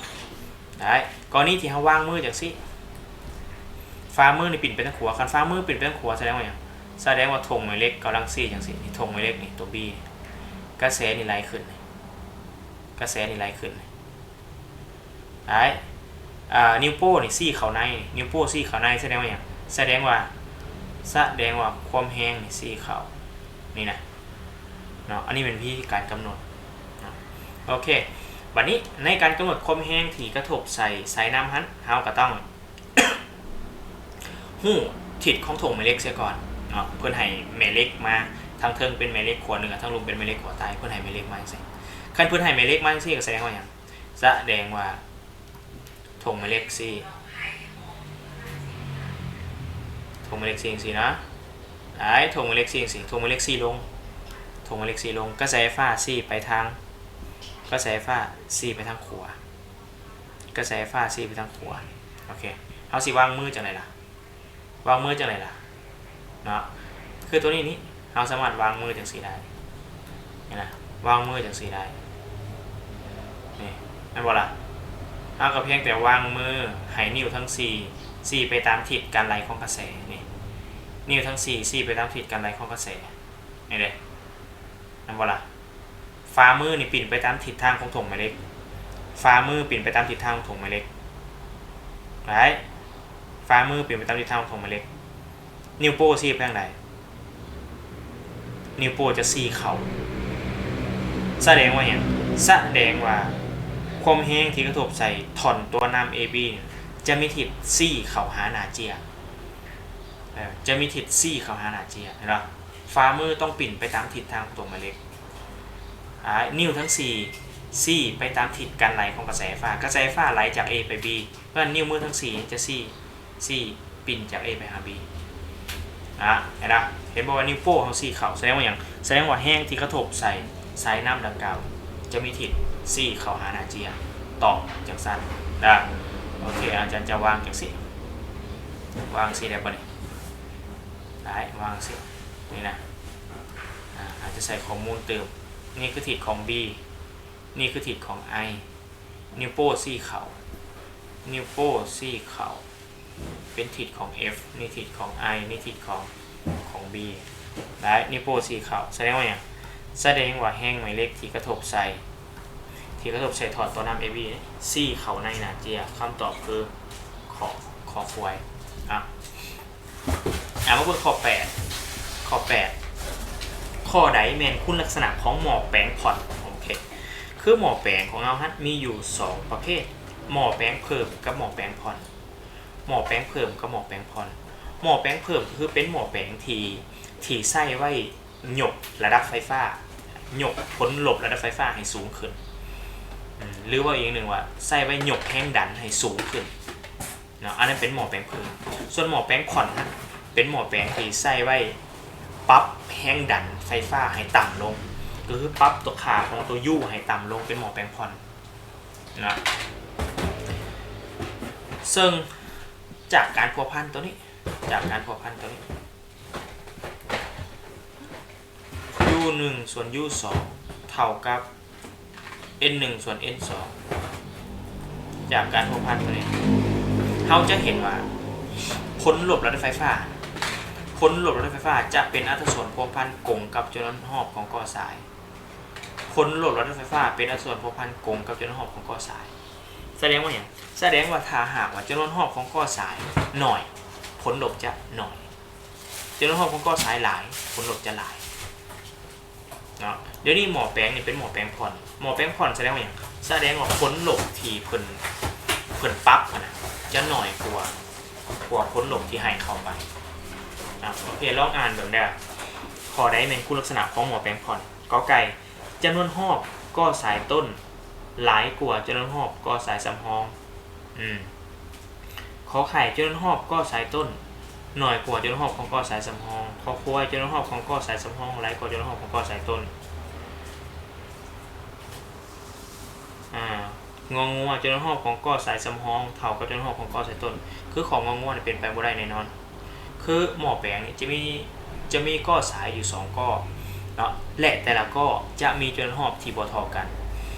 ໄດ້. ກໍລະນີທີ່ເຮົາວາງມືຈັ່ງຊີ້, ຝ່າມືນີ້ປິ່ນໄປທາງຂວາ. ຄັນຝ່າມືປິ່ນໄປທາງຂວາ ສະແດງວ່າຫຍັງ? ສະແດງວ່າຖົງແມ່ເຫຼັກກຳລັງຊີ້ຈັ່ງຊີ້. ນີ້ ຖົງແມ່ເຫຼັກນີ້ ຕົວ B ນີ້ ກະແສນີ້ໄຫຼຂຶ້ນ, ກະແສນີ້ໄຫຼຂຶ້ນ. ໄດ້. ອ່າ ນິ້ວໂປ້ນີ້ຊີ້ເຂົ້າໃນ, ນິ້ວໂປ້ຊີ້ເຂົ້າໃນ ສະແດງວ່າຫຍັງ? ສະແດງວ່າ, ສະແດງວ່າຄວາມແຮງນີ້ຊີ້ເຂົ້າ ນີ້ນະເນາະ. ອັນນີ້ແມ່ນວິທີການກຳນົດເນາະ. ໂອເຄ. ບັດນີ້ໃນການກຳນົດຄວາມແຮງທີ່ກະທົບໃສ່ສາຍນ້ຳຫັ້ນ ເຮົາກະຕ້ອງຮູ້ທິດຂອງຖົງແມ່ເຫຼັກເສຍກ່ອນເນາະ. ເພິ່ນໃຫ້ແມ່ເຫຼັກມາ ທາງເທິງເປັນແມ່ເຫຼັກຂົ້ວເໜືອ ທາງລຸ່ມເປັນແມ່ເຫຼັກຂົ້ວໃຕ້ ເພິ່ນໃຫ້ແມ່ເຫຼັກມາຈັ່ງຊີ້. ຄັນເພິ່ນໃຫ້ແມ່ເຫຼັກມາຈັ່ງຊີ້ ກະສະແດງວ່າຫຍັງ? ສະແດງວ່າຖົງແມ່ເຫຼັກຊີ້ ຖົງແມ່ເຫຼັກຊີ້ຈັ່ງຊີ້ນະ. ໄດ້ ຖົງແມ່ເຫຼັກຊີ້ຈັ່ງຊີ້ ຖົງແມ່ເຫຼັກຊີ້ລົງ ຖົງແມ່ເຫຼັກຊີ້ລົງ ກະແສໄຟຟ້າຊີ້ໄປທາງ ກະແສໄຟຟ້າຊີ້ໄປທາງຂວາ ກະແສໄຟຟ້າຊີ້ໄປທາງຂວາ. ໂອເຄ ເຮົາຊິວາງມືຈັ່ງໃດລະ? ວາງມືຈັ່ງໃດລະເນາະ? ຄືໂຕນີ້ນີ້ ເຮົາສາມາດວາງມືຈັ່ງຊີ້ໄດ້ ເຫັນນະ ວາງມືຈັ່ງຊີ້ໄດ້ ນີ້ ແມ່ນບໍ່ລະ? ເຮົາກະພຽງແຕ່ວາງມືໃຫ້ນິ້ວທັງສີ່ຊີ້ໄປຕາມທິດການໄຫຼຂອງກະແສ ນີ້ ນິ້ວທັງສີ່ຊີ້ໄປຕາມທິດການໄຫຼຂອງກະແສ ນີ້ເດ້ ແມ່ນບໍ່ລະ? ຝ່າມືນີ້ປິ່ນໄປຕາມທິດທາງຂອງຖົງແມ່ເຫຼັກ ຝ່າມືປິ່ນໄປຕາມທິດທາງຂອງຖົງແມ່ເຫຼັກ ໄດ້ ຝ່າມືປິ່ນໄປຕາມທິດທາງຂອງຖົງແມ່ເຫຼັກ. ນິ້ວໂປ້ຊີ້ໄປທາງໃດ? ນິ້ວໂປ້ຈະຊີ້ເຂົ້າ ສະແດງວ່າຫຍັງ? ສະແດງວ່າຄວາມແຮງທີ່ກະທົບໃສ່ທ່ອນຕົວນ້ຳເອບີ ຈະມີທິດຊີ້ເຂົ້າຫາໜ້າເຈ້ຍ ເອີ ຈະມີທິດຊີ້ເຂົ້າຫາໜ້າເຈ້ຍ ເຫັນບໍ່? ຝ່າມືຕ້ອງປິ່ນໄປຕາມທິດທາງຂອງຕົວແມ່ເຫຼັກ ອາ ນິ້ວທັງສີ່ຊີ້ໄປຕາມທິດການໄຫຼຂອງກະແສໄຟຟ້າ ກະແສໄຟຟ້າໄຫຼຈາກເອໄປບີ ເພາະນັ້ນນິ້ວມືທັງສີ່ຈະຊີ້ ຊີ້ປິ່ນຈາກເອໄປຫາບີ ອາ ເຫັນບໍ່? ເຫັນບໍ່ວ່ານິ້ວໂປ້ເຮົາຊີ້ເຂົ້າ ສະແດງວ່າຫຍັງ? ສະແດງວ່າແຮງທີ່ກະທົບໃສ່ສາຍນ້ຳດັ່ງກ່າວ ຈະມີທິດຊີ້ເຂົ້າຫາໜ້າເຈ້ຍ ຕອບຈັ່ງຊັ້ນ ອາ ໂອເຄ ອາຈານຈະວາງຈັ່ງຊີ້ ວາງຊີ້ໄດ້ບໍ່ນີ້? ໄດ້ ວາງຊີ້ ນີ້ນະ ອາ ອາດຈະໃສ່ຂໍ້ມູນຕື່ມ ນີ້ຄືທິດຂອງບີ ນີ້ຄືທິດຂອງໄອ ນິ້ວໂປ້ຊີ້ເຂົ້າ ນິ້ວໂປ້ຊີ້ເຂົ້າ ເປັນທິດຂອງເອັຟ ນີ້ທິດຂອງໄອ ນີ້ທິດຂອງ ຂອງບີ ແລະ ນິ້ວໂປ້ຊີ້ເຂົ້າ ສະແດງວ່າຫຍັງ? ສະແດງວ່າແຮງແມ່ເຫຼັກທີ່ກະທົບໃສ່ ທີ່ກະທົບໃສ່ທ່ອນຕໍ່ນ້ຳເອບີຊີ້ເຂົ້າໃນໜ້າເຈ້ຍ ຄຳຕອບຄື ຂໍ້ ຂໍ້ຄວາຍ ອາ ອາ ມາເບິ່ງຂໍ້ແປດ ຂໍ້ແປດ ຂໍ້ໃດແມ່ນຄຸນລັກສະນະຂອງໝໍ້ແປງຜ່ອນ? ໂອເຄ ຄືໝໍ້ແປງຂອງເຮົາຫັ້ນມີຢູ່ສອງປະເພດ ໝໍ້ແປງເພີ່ມກັບໝໍ້ແປງຜ່ອນ ໝໍ້ແປງເພີ່ມກັບໝໍ້ແປງຜ່ອນ ໝໍ້ແປງເພີ່ມກະຄືເປັນໝໍ້ແປງທີ່ ທີ່ໃຊ້ໄວ້ຍົກລະດັບໄຟຟ້າ ຍົກຜົນລົບລະດັບໄຟຟ້າໃຫ້ສູງຂຶ້ນ ອາ ຫຼືເວົ້າອີກໜຶ່ງວ່າໃຊ້ໄວ້ຍົກແຮງດັນໃຫ້ສູງຂຶ້ນ ເນາະ ອັນນັ້ນເປັນໝໍ້ແປງເພີ່ມ ສ່ວນໝໍ້ແປງຜ່ອນຫັ້ນ ເປັນໝໍ້ແປງທີ່ໃຊ້ໄວ້ປັບແຮງດັນໄຟຟ້າໃຫ້ຕ່ຳລົງ ກະຄືປັບຕົວຄ່າຂອງຕົວຢູໃຫ້ຕ່ຳລົງ ເປັນໝໍ້ແປງຜ່ອນ ເນາະ ເຊິ່ງຈາກການພົວພັນໂຕນີ້ ຈາກການພົວພັນໂຕນີ້ ຢູໜຶ່ງ ສ່ວນຢູສອງ ເທົ່າກັບເອັນໜຶ່ງ ສ່ວນເອັນສອງ ຈາກການພົວພັນໂຕນີ້ ເຮົາຈະເຫັນວ່າ ຜົນລົບລະດັບໄຟຟ້າ ຜົນລົບລະດັບໄຟຟ້າຈະເປັນອັດຕາສ່ວນພົວພັນກົງກັບຈຳນວນຮອບຂອງກໍ້ສາຍ ຜົນລົບລະດັບໄຟຟ້າເປັນອັດຕາສ່ວນພົວພັນກົງກັບຈຳນວນຮອບຂອງກໍ້ສາຍ ສະແດງວ່າຫຍັງ? ສະແດງວ່າຖ້າຫາກວ່າຈຳນວນຮອບຂອງກໍ້ສາຍໜ້ອຍ ຜົນລົບຈະໜ້ອຍ ຈຳນວນຮອບຂອງກໍ້ສາຍຫຼາຍ ຜົນລົບຈະຫຼາຍ ເນາະ ດຽວນີ້ໝໍ້ແປງນີ້ເປັນໝໍ້ແປງຜ່ອນ ໝໍ້ແປງຜ່ອນສະແດງວ່າຫຍັງ? ສະແດງວ່າຜົນລົບທີ່ເພິ່ນ ເພິ່ນປັບຫັ້ນນະ ຈະໜ້ອຍກວ່າ ກວ່າຜົນລົບທີ່ໃຫ້ເຂົ້າໄປ ອາ ໂອເຄ ລອງອ່ານເບິ່ງເດີ້ ຂໍ້ໃດແມ່ນຄຸນລັກສະນະຂອງໝໍ້ແປງຜ່ອນ? ກ.ໄກ່ ຈຳນວນຮອບກໍ້ສາຍຕົ້ນຫຼາຍກວ່າຈຳນວນຮອບກໍ້ສາຍສຳຮອງ ອືມ ຂໍໄຂ່ ຈຳນວນຮອບກໍ້ສາຍຕົ້ນໜ້ອຍກວ່າຈຳນວນຮອບຂອງກໍ້ສາຍສຳຮອງ ຂໍຄວາຍ ຈຳນວນຮອບຂອງກໍ້ສາຍສຳຮອງຫຼາຍກວ່າຈຳນວນຮອບຂອງກໍ້ສາຍຕົ້ນ ອາ ງໍງົວ ຈຳນວນຮອບຂອງກໍ້ສາຍສຳຮອງເທົ່າກັບຈຳນວນຮອບຂອງກໍ້ສາຍຕົ້ນ ຄືຂໍ້ງໍງົວນີ້ເປັນໄປບໍ່ໄດ້ແນ່ນອນ ຄືໝໍ້ແປງນີ້ຈະມີ ຈະມີກໍ້ສາຍຢູ່ສອງກໍ້ເນາະ ແລະ ແຕ່ລະກໍ້ຈະມີຈຳນວນຮອບທີ່ບໍ່ເທົ່າກັນ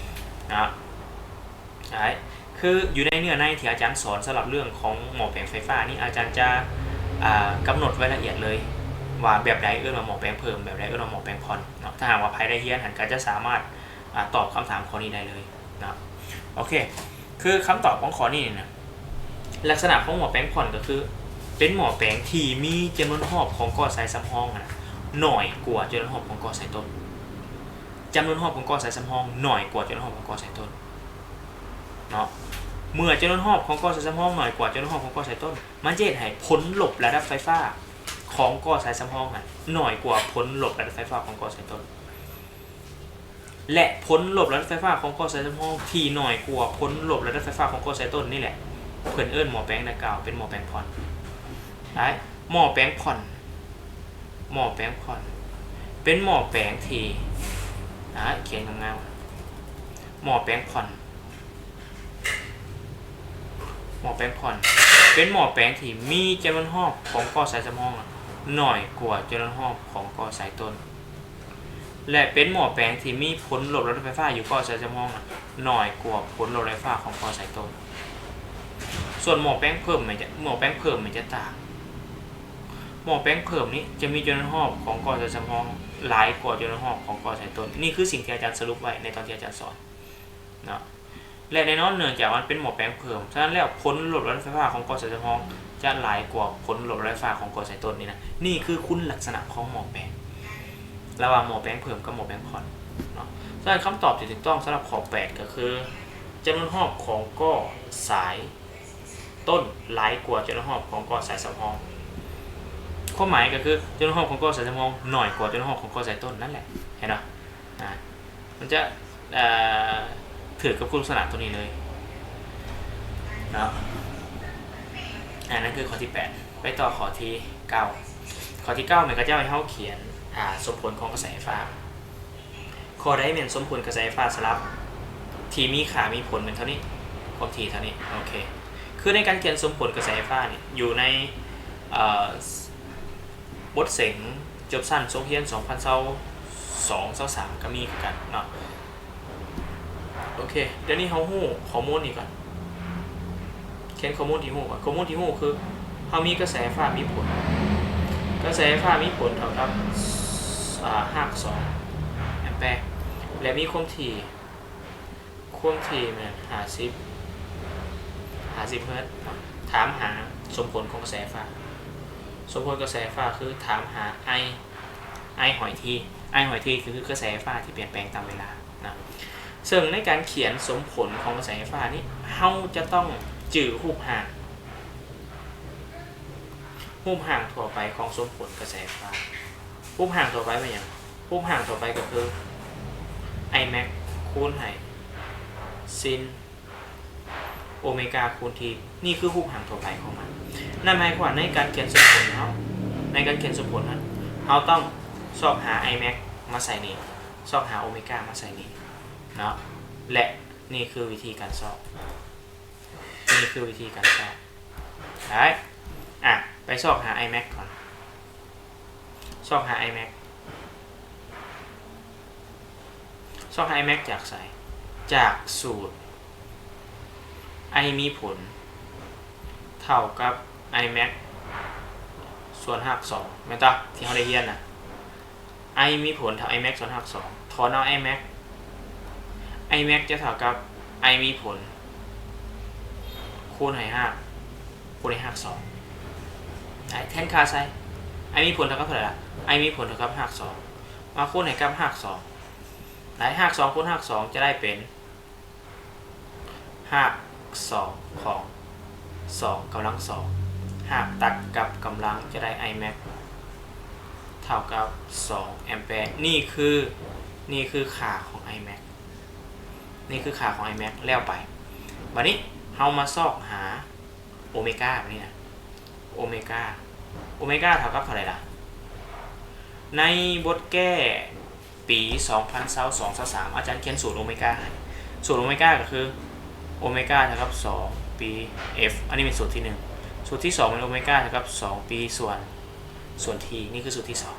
ເນາະ ໃຊ່ ຄືຢູ່ໃນເນື້ອໃນທີ່ອາຈານສອນສຳລັບເລື່ອງຂອງໝໍ້ແປງໄຟຟ້ານີ້ ອາຈານຈະ ອາ ກຳນົດໄວ້ລະອຽດເລີຍ ວ່າແບບໃດເອີ້ນວ່າໝໍ້ແປງເພີ່ມ ແບບໃດເອີ້ນວ່າໝໍ້ແປງຜ່ອນເນາະ ຖ້າຫາກວ່າໃຜໄດ້ຮຽນຫັ້ນ ກະຈະສາມາດ ອາ ຕອບຄຳຖາມຂໍ້ນີ້ໄດ້ເລີຍເນາະ ໂອເຄ ຄືຄຳຕອບຂອງຂໍ້ນີ້ນີ້ນະ ລັກສະນະຂອງໝໍ້ແປງຜ່ອນກະຄື ເປັນໝໍ້ແປງທີ່ມີຈຳນວນຮອບຂອງກໍ້ສາຍສຳຮອງຫັ້ນນະ ໜ້ອຍກວ່າຈຳນວນຮອບຂອງກໍ້ສາຍຕົ້ນ ຈຳນວນຮອບຂອງກໍ້ສາຍສຳຮອງໜ້ອຍກວ່າຈຳນວນຮອບຂອງກໍ້ສາຍຕົ້ນ ເນາະ ເມື່ອຈຳນວນຮອບຂອງກໍສາຍສຳຮອງໜ້ອຍກວ່າຈຳນວນຮອບຂອງກໍສາຍຕົ້ນ ມັນຈະເຮັດໃຫ້ຜົນລົບລະດັບໄຟຟ້າຂອງກໍສາຍສຳຮອງຫັ້ນໜ້ອຍກວ່າຜົນລົບລະດັບໄຟຟ້າຂອງກໍສາຍຕົ້ນ. ແລະ ຜົນລົບລະດັບໄຟຟ້າຂອງກໍສາຍສຳຮອງທີ່ໜ້ອຍກວ່າຜົນລົບລະດັບໄຟຟ້າຂອງກໍສາຍຕົ້ນນີ້ແຫຼະ ເພິ່ນເອີ້ນໝໍ້ແປງດັ່ງກ່າວເປັນໝໍ້ແປງຜ່ອນ. ໄດ້ ໝໍ້ແປງຜ່ອນ ໝໍ້ແປງຜ່ອນ ເປັນໝໍ້ແປງທີ່ ອາ ຂຽນງາມໆ ໝໍ້ແປງຜ່ອນ ໝໍ້ແປງຜ່ອນ ເປັນໝໍ້ແປງທີ່ມີຈຳນວນຮອບຂອງກໍສາຍສຳຮອງໜ້ອຍກວ່າຈຳນວນຮອບຂອງກໍສາຍຕົ້ນ ແລະ ເປັນໝໍ້ແປງທີ່ມີຜົນລົບລະດັບໄຟຟ້າຢູ່ກໍສາຍສຳຮອງໜ້ອຍກວ່າຜົນລົບລະດັບໄຟຟ້າຂອງກໍສາຍຕົ້ນ. ສ່ວນໝໍ້ແປງເພີ່ມແມ່ນຈະ ໝໍ້ແປງເພີ່ມແມ່ນຈະຕ່າງ ໝໍ້ແປງເພີ່ມນີ້ຈະມີຈຳນວນຮອບຂອງກໍສາຍສຳຮອງຫຼາຍກວ່າຈຳນວນຮອບຂອງກໍສາຍຕົ້ນ. ນີ້ຄືສິ່ງທີ່ອາຈານສະຫຼຸບໄວ້ໃນຕອນທີ່ອາຈານສອນເນາະ. ແລະ ແນ່ນອນເນື່ອງຈາກມັນເປັນໝໍ້ແປງເພີ່ມ, ສະນັ້ນແລ້ວຜົນລົບລະດັບໄຟຟ້າຂອງກໍສາຍສຳຮອງຈະຫຼາຍກວ່າຜົນລົບລະດັບໄຟຟ້າຂອງກໍສາຍຕົ້ນນີ້ນະ. ນີ້ຄືຄຸນລັກສະນະຂອງໝໍ້ແປງ ລະຫວ່າງໝໍ້ແປງເພີ່ມກັບໝໍ້ແປງຜ່ອນເນາະ. ສະນັ້ນຄຳຕອບທີ່ຖືກຕ້ອງສຳລັບຂໍ້ແປດກໍຄື ຈຳນວນຮອບຂອງກໍສາຍຕົ້ນຫຼາຍກວ່າຈຳນວນຮອບຂອງກໍສາຍສຳຮອງ. ຄວາມໝາຍກໍຄື ຈຳນວນຮອບຂອງກໍສາຍສຳຮອງໜ້ອຍກວ່າຈຳນວນຮອບຂອງກໍສາຍຕົ້ນນັ້ນແຫຼະ ເຫັນບໍ່? ອາ ມັນຈະ ເອີ ຖືກກັບຄຸນລັກສະນະຕົວນີ້ເລີຍເນາະ. ອາ ນັ້ນຄືຂໍ້ທີແປດ. ໄປຕໍ່ຂໍ້ທີເກົ້າ. ຂໍ້ທີເກົ້າແມ່ນເຂົາເຈົ້າໃຫ້ເຮົາຂຽນ ອາ ສົມຜົນຂອງກະແສໄຟຟ້າ. ຂໍ້ໃດແມ່ນສົມຜົນກະແສໄຟຟ້າສະຫຼັບ ທີ່ມີຄ່າມີຜົນແມ່ນເທົ່ານີ້ ຄວາມຖີ່ເທົ່ານີ້. ໂອເຄ ຄືໃນການຂຽນສົມຜົນກະແສໄຟຟ້ານີ້ ຢູ່ໃນ ເອີ ບົດເສັງຈົບຊັ້ນສົກຮຽນສອງພັນຊາວສອງ ຊາວສາມ ກໍມີຄືກັນເນາະ. ໂອເຄ ດຽວນີ້ເຮົາຮູ້ຂໍ້ມູນນີ້ກ່ອນ ຂຽນຂໍ້ມູນທີ່ຮູ້ກ່ອນ. ຂໍ້ມູນທີ່ຮູ້ຄື ເຮົາມີກະແສໄຟຟ້າມີຜົນ ກະແສໄຟຟ້າມີຜົນເທົ່າກັບ ອາ ຮາກສອງແອມແປ ແລະ ມີຄວາມຖີ່ ຄວາມຖີ່ແມ່ນຫ້າສິບ ຫ້າສິບເຮີດ. ຖາມຫາສົມຜົນຂອງກະແສໄຟຟ້າ. ສົມຜົນກະແສໄຟຟ້າຄືຖາມຫາ I I ຫອຍທີ I ຫອຍທີກໍຄືກະແສໄຟຟ້າທີ່ປ່ຽນແປງຕາມເວລານະ. ເຊິ່ງໃນການຂຽນສົມຜົນຂອງກະແສໄຟຟ້ານີ້ ເຮົາຈະຕ້ອງຈື່ຮູບຮ່າງ ຮູບຮ່າງທົ່ວໄປຂອງສົມຜົນກະແສໄຟຟ້າ. ຮູບຮ່າງທົ່ວໄປແມ່ນຫຍັງ? ຮູບຮ່າງທົ່ວໄປກໍຄື I max ຄູນໃຫ້ sin ໂອເມກາຄູນທີ ນີ້ຄືຮູບຮ່າງທົ່ວໄປຂອງມັນ. ນັ້ນໝາຍຄວາມວ່າໃນການຂຽນສົມຜົນເຮົາ ໃນການຂຽນສົມຜົນເຮົາ ເຮົາຕ້ອງຊອກຫາ I max ມາໃສ່ນີ້ ຊອກຫາໂອເມກາມາໃສ່ນີ້ເນາະ ແລະ ນີ້ຄືວິທີການຊອກ ນີ້ຄືວິທີການຊອກ. ໄດ້ ອາ ໄປຊອກຫາ I max ກ່ອນ. ຊອກຫາ I max ຊອກຫາ I max ຈາກໃສ? ຈາກສູດ I ມີຜົນເທົ່າກັບ I max ສ່ວນຮາກສອງ ແມ່ນຕາ ທີ່ເຮົາໄດ້ຮຽນນະ. I ມີຜົນເທົ່າ I max ສ່ວນຮາກສອງ ຖອນເອົາ I max I max ຈະເທົ່າກັບ I ມີຜົນຄູນໃຫ້ຮາກ ຄູນໃຫ້ຮາກສອງ ໄດ້ ແທນຄ່າໃສ່ I ມີຜົນເທົ່າກັບເທົ່າໃດລະ? I ມີຜົນເທົ່າກັບຮາກສອງ ມາຄູນໃຫ້ກັບຮາກສອງ ໄດ້ ຮາກສອງຄູນຮາກສອງຈະໄດ້ເປັນ ຮາກສອງຂອງສອງກຳລັງສອງ ຮາກຕັດກັບກຳລັງຈະໄດ້ I max ເທົ່າກັບສອງແອມແປ. ນີ້ຄື ນີ້ຄືຄ່າຂອງ I max ນີ້ຄືຄ່າຂອງ I max ແລ້ວໄປ. ບາດນີ້ເຮົາມາຊອກຫາໂອເມກາ ບາດນີ້ນະ ໂອເມກາ ໂອເມກາເທົ່າກັບເທົ່າໃດລະ? ໃນບົດແກ້ ປີສອງພັນຊາວສອງ ຊາວສາມ ອາຈານຂຽນສູດໂອເມກາໃຫ້. ສູດໂອເມກາກໍຄື ໂອເມກາເທົ່າກັບສອງປີ F ອັນນີ້ເປັນສູດທີໜຶ່ງ. ສູດທີສອງແມ່ນໂອເມກາເທົ່າກັບສອງປີສ່ວນ ສ່ວນ T ນີ້ຄືສູດທີສອງ.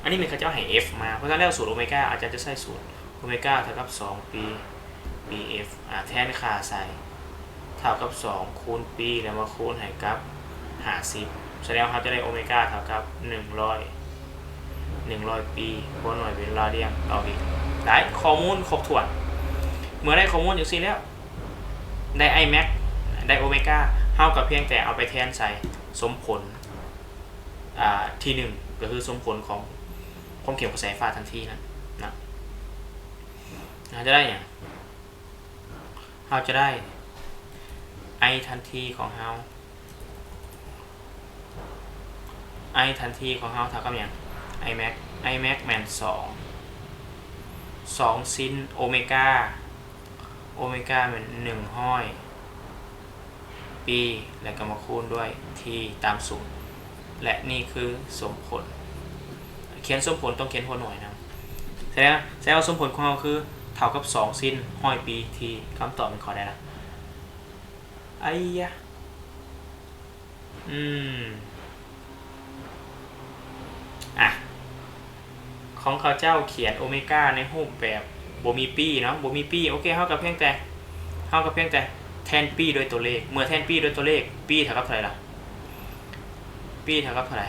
ອັນນີ້ແມ່ນເຂົາເຈົ້າໃຫ້ F ມາ ເພາະສະນັ້ນແລ້ວສູດໂອເມກາ ອາຈານຈະໃຊ້ສູດໂອເມກາເທົ່າກັບສອງປີ Bf ອາ ແທນຄ່າໃສ່ ເທົ່າກັບສອງຄູນປີ ແລ້ວມາຄູນໃຫ້ກັບຫ້າສິບ ສະແດງວ່າເຮົາຈະໄດ້ໂອເມກາເທົ່າກັບໜຶ່ງຮ້ອຍ ໜຶ່ງຮ້ອຍປີ ບໍ່ໜ່ວຍເວລາລ້ຽງຕໍ່ວິ. ໄດ້ຂໍ້ມູນຄົບຖ້ວນ. ເມື່ອໄດ້ຂໍ້ມູນຈັ່ງຊີ້ແລ້ວ ໄດ້ I max ໄດ້ໂອເມກາ ເຮົາກໍພຽງແຕ່ເອົາໄປແທນໃສ່ສົມຜົນ ອາ ທີໜຶ່ງ ກໍຄືສົມຜົນຂອງຄວາມເຂັ້ມຂອງກະແສໄຟຟ້າທັນທີນັ້ນນະ. ເຮົາຈະໄດ້ຫຍັງ? ເຮົາຈະໄດ້ I ທັນທີຂອງເຮົາ I ທັນທີຂອງເຮົາເທົ່າກັບຫຍັງ? I max I max ແມ່ນສອງ ສອງຊິນໂອເມກາ ໂອເມກາແມ່ນໜຶ່ງຮ້ອຍປີ ແລ້ວກໍມາຄູນດ້ວຍ T ຕາມສູດ ແລະ ນີ້ຄືສົມຜົນ. ຂຽນສົມຜົນຕ້ອງຂຽນຫົວໜ່ວຍນຳ. ສະແດງ ສະແດງວ່າສົມຜົນຂອງເຮົາຄືເທົ່າກັບສອງຊິນຮ້ອຍປີ T. ຄຳຕອບແມ່ນຂໍ້ໃດລະ? ໄອຍະ ອືມ ອ່ະ ຂອງເຂົາເຈົ້າຂຽນໂອເມກາໃນຮູບແບບບໍ່ມີປີເນາະ ບໍ່ມີປີ. ໂອເຄ ເຮົາກໍພຽງແຕ່ ເຮົາກໍພຽງແຕ່ແທນປີດ້ວຍຕົວເລກ. ເມື່ອແທນປີດ້ວຍຕົວເລກ ປີເທົ່າກັບເທົ່າໃດລະ? ປີເທົ່າກັບເທົ່າໃດ?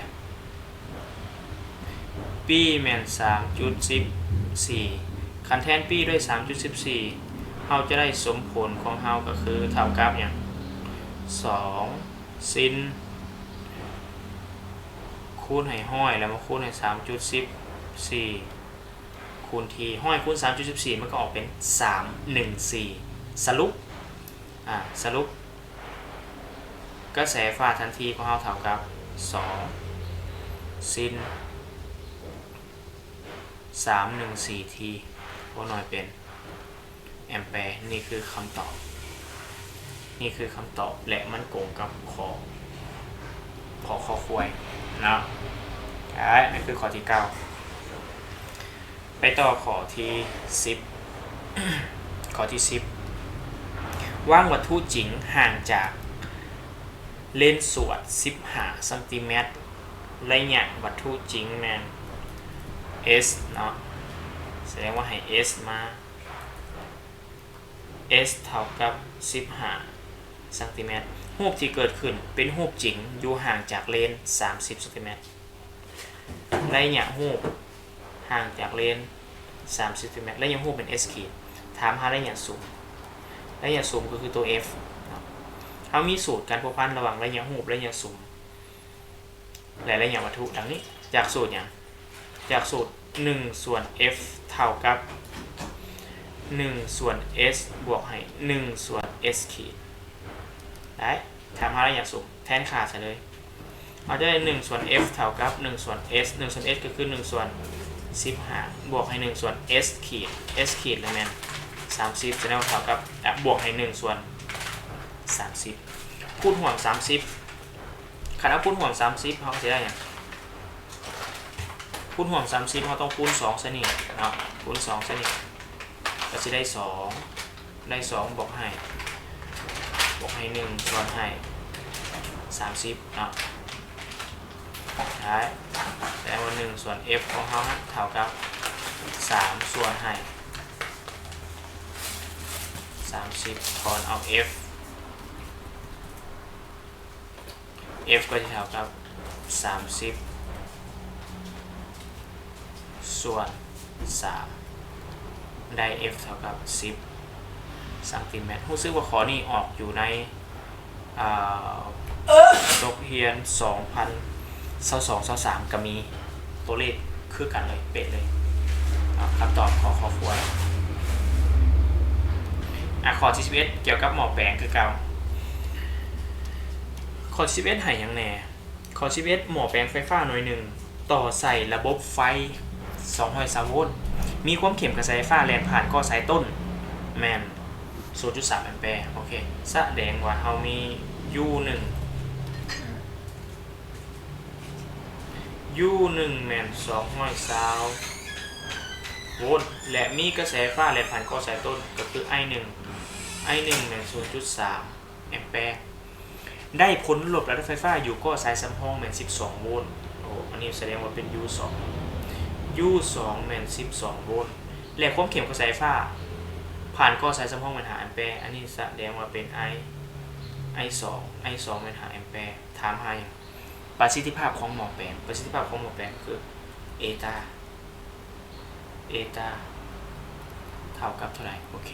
ປີແມ່ນສາມຈຸດສິບສີ່. ຄັນແທນປີດ້ວຍສາມຈຸດສິບສີ່ ເຮົາຈະໄດ້ສົມຜົນຂອງເຮົາກໍຄືເທົ່າກັບຫຍັງ? ສອງຊິນ ຄູນໃຫ້ຮ້ອຍ ແລ້ວມາຄູນໃຫ້ສາມຈຸດສິບສີ່ ຄູນ T. ຮ້ອຍຄູນສາມຈຸດສິບສີ່ ມັນກໍອອກເປັນສາມໜຶ່ງສີ່. ສະຫຼຸບ ອາ ສະຫຼຸບ ກະແສໄຟຟ້າທັນທີຂອງເຮົາເທົ່າກັບສອງຊິນສາມໜຶ່ງສີ່ທີ ບົວກໜ່ວຍເປັນແອມແປ. ນີ້ຄືຄຳຕອບ ນີ້ຄືຄຳຕອບ ແລະ ມັນກົງກັບຂໍ້ ຂໍ້ ຄ ຄວາຍເນາະ. ໄດ້ ນັ້ນຄືຂໍ້ທີເກົ້າ. ໄປຕໍ່ຂໍ້ທີສິບ ຂໍ້ທີສິບ ວາງວັດຖຸຈິງຫ່າງຈາກເລນສວດສິບຫ້າຊັງຕີແມັດ ໄລຍະວັດຖຸຈິງແມ່ນ S ເນາະ ສະແດງວ່າໃຫ້ S ມາ S ເທົ່າກັບສິບຫ້າຊັງຕີແມັດ. ຮູບທີ່ເກີດຂຶ້ນເປັນຮູບຈິງ ຢູ່ຫ່າງຈາກເລນສາມສິບຊັງຕີແມັດ. ໄລຍະຮູບຫ່າງຈາກເລນສາມສິບຊັງຕີແມັດ ໄລຍະຮູບເປັນ S ຂີດ. ຖາມຫາໄລຍະສຸມ ໄລຍະສຸມກໍຄືຕົວ F ເນາະ. ເຮົາມີສູດການພົວພັນລະຫວ່າງໄລຍະຮູບ ໄລຍະສຸມ ແລະ ໄລຍະວັດຖຸດັ່ງນີ້ ຈາກສູດຫຍັງ? ຈາກສູດ ໜຶ່ງສ່ວນ F ເທົ່າກັບ ໜຶ່ງສ່ວນ S ບວກໃຫ້ ໜຶ່ງສ່ວນ S ຂີດ. ໄດ້ ຖາມຫາໄລຍະສຸມ ແທນຄ່າໃສ່ເລີຍ. ເຮົາຈະໄດ້ ໜຶ່ງສ່ວນ F ເທົ່າກັບ ໜຶ່ງສ່ວນ S ໜຶ່ງສ່ວນ S ກໍຄື ໜຶ່ງສ່ວນສິບຫ້າ ບວກໃຫ້ ໜຶ່ງສ່ວນ S ຂີດ S ຂີດລະແມ່ນສາມສິບ ສະແດງວ່າເທົ່າກັບ ອະ ບວກໃຫ້ ໜຶ່ງສ່ວນສາມສິບ ຄູນຮ່ວມສາມສິບ. ຄັນເອົາຄູນຮ່ວມສາມສິບ ເຮົາກໍຊິໄດ້ຫຍັງ? ຄູນຮ່ວມສາມສິບ ເຮົາຕ້ອງຄູນສອງໃສ່ນີ້ເນາະ ຄູນສອງໃສ່ນີ້ ກໍຊິໄດ້ສອງ ໄດ້ສອງບວກໃຫ້ ບວກໃຫ້ ໜຶ່ງສ່ວນໃຫ້ສາມສິບເນາະ. ໄດ້ ແປວ່າ ໜຶ່ງສ່ວນ F ຂອງເຮົາຫັ້ນເທົ່າກັບ ສາມສ່ວນໃຫ້ສາມສິບ ຖອນເອົາ F F ກໍຈະເທົ່າກັບສາມສິບສ່ວນສາມ ໄດ້ F ເທົ່າກັບສິບຊັງຕີແມັດ. ຮູ້ສຶກວ່າຂໍ້ນີ້ອອກຢູ່ໃນ ເອີ ບົດຮຽນສອງພັນຊາວສອງ ຊາວສາມ ກໍມີ ຕົວເລກຄືກັນເລີຍ ເປະເລີຍ. ເອົາ ຄຳຕອບ ຄ ຄ ຄວາຍ. ອ່ະ ຂໍ້ທີສິບເອັດ ກ່ຽວກັບໝໍ້ແປງຄືເກົ່າ. ຂໍ້ທີສິບເອັດ ໃຫ້ຫຍັງແດ່? ຂໍ້ທີສິບເອັດ ໝໍ້ແປງໄຟຟ້າໜ່ວຍໜຶ່ງ ຕໍ່ໃສ່ລະບົບໄຟ ສອງຮ້ອຍຊາວໂວນ ມີຄວາມເຂັ້ມກະແສໄຟຟ້າແລ່ນຜ່ານກໍສາຍຕົ້ນແມ່ນ ສູນຈຸດສາມແອມແປ. ໂອເຄ ສະແດງວ່າເຮົາມີ U ໜຶ່ງ U ໜຶ່ງແມ່ນສອງຮ້ອຍຊາວໂວນ ແລະ ມີກະແສໄຟຟ້າແລ່ນຜ່ານກໍສາຍຕົ້ນ ກໍຄື I ໜຶ່ງ I ໜຶ່ງແມ່ນສູນຈຸດສາມແອມແປ ໄດ້ຜົນລົບລະດັບໄຟຟ້າຢູ່ກໍສາຍສຳຮອງແມ່ນສິບສອງໂວນ. ໂອ້ ອັນນີ້ສະແດງວ່າເປັນ U ສອງ U ສອງແມ່ນສິບສອງໂວນ ແລະ ຄວາມເຂັ້ມກະແສໄຟຟ້າຜ່ານກໍສາຍສຳຮອງແມ່ນຫ້າແອມແປ. ອັນນີ້ສະແດງວ່າເປັນ I I ສອງ I ສອງແມ່ນຫ້າແອມແປ. ຖາມຫາຫຍັງ? ປະສິດທິພາບຂອງໝໍ້ແປງ ປະສິດທິພາບຂອງໝໍ້ແປງຄື ເອຕາ ເອຕາ ເທົ່າກັບເທົ່າໃດ? ໂອເຄ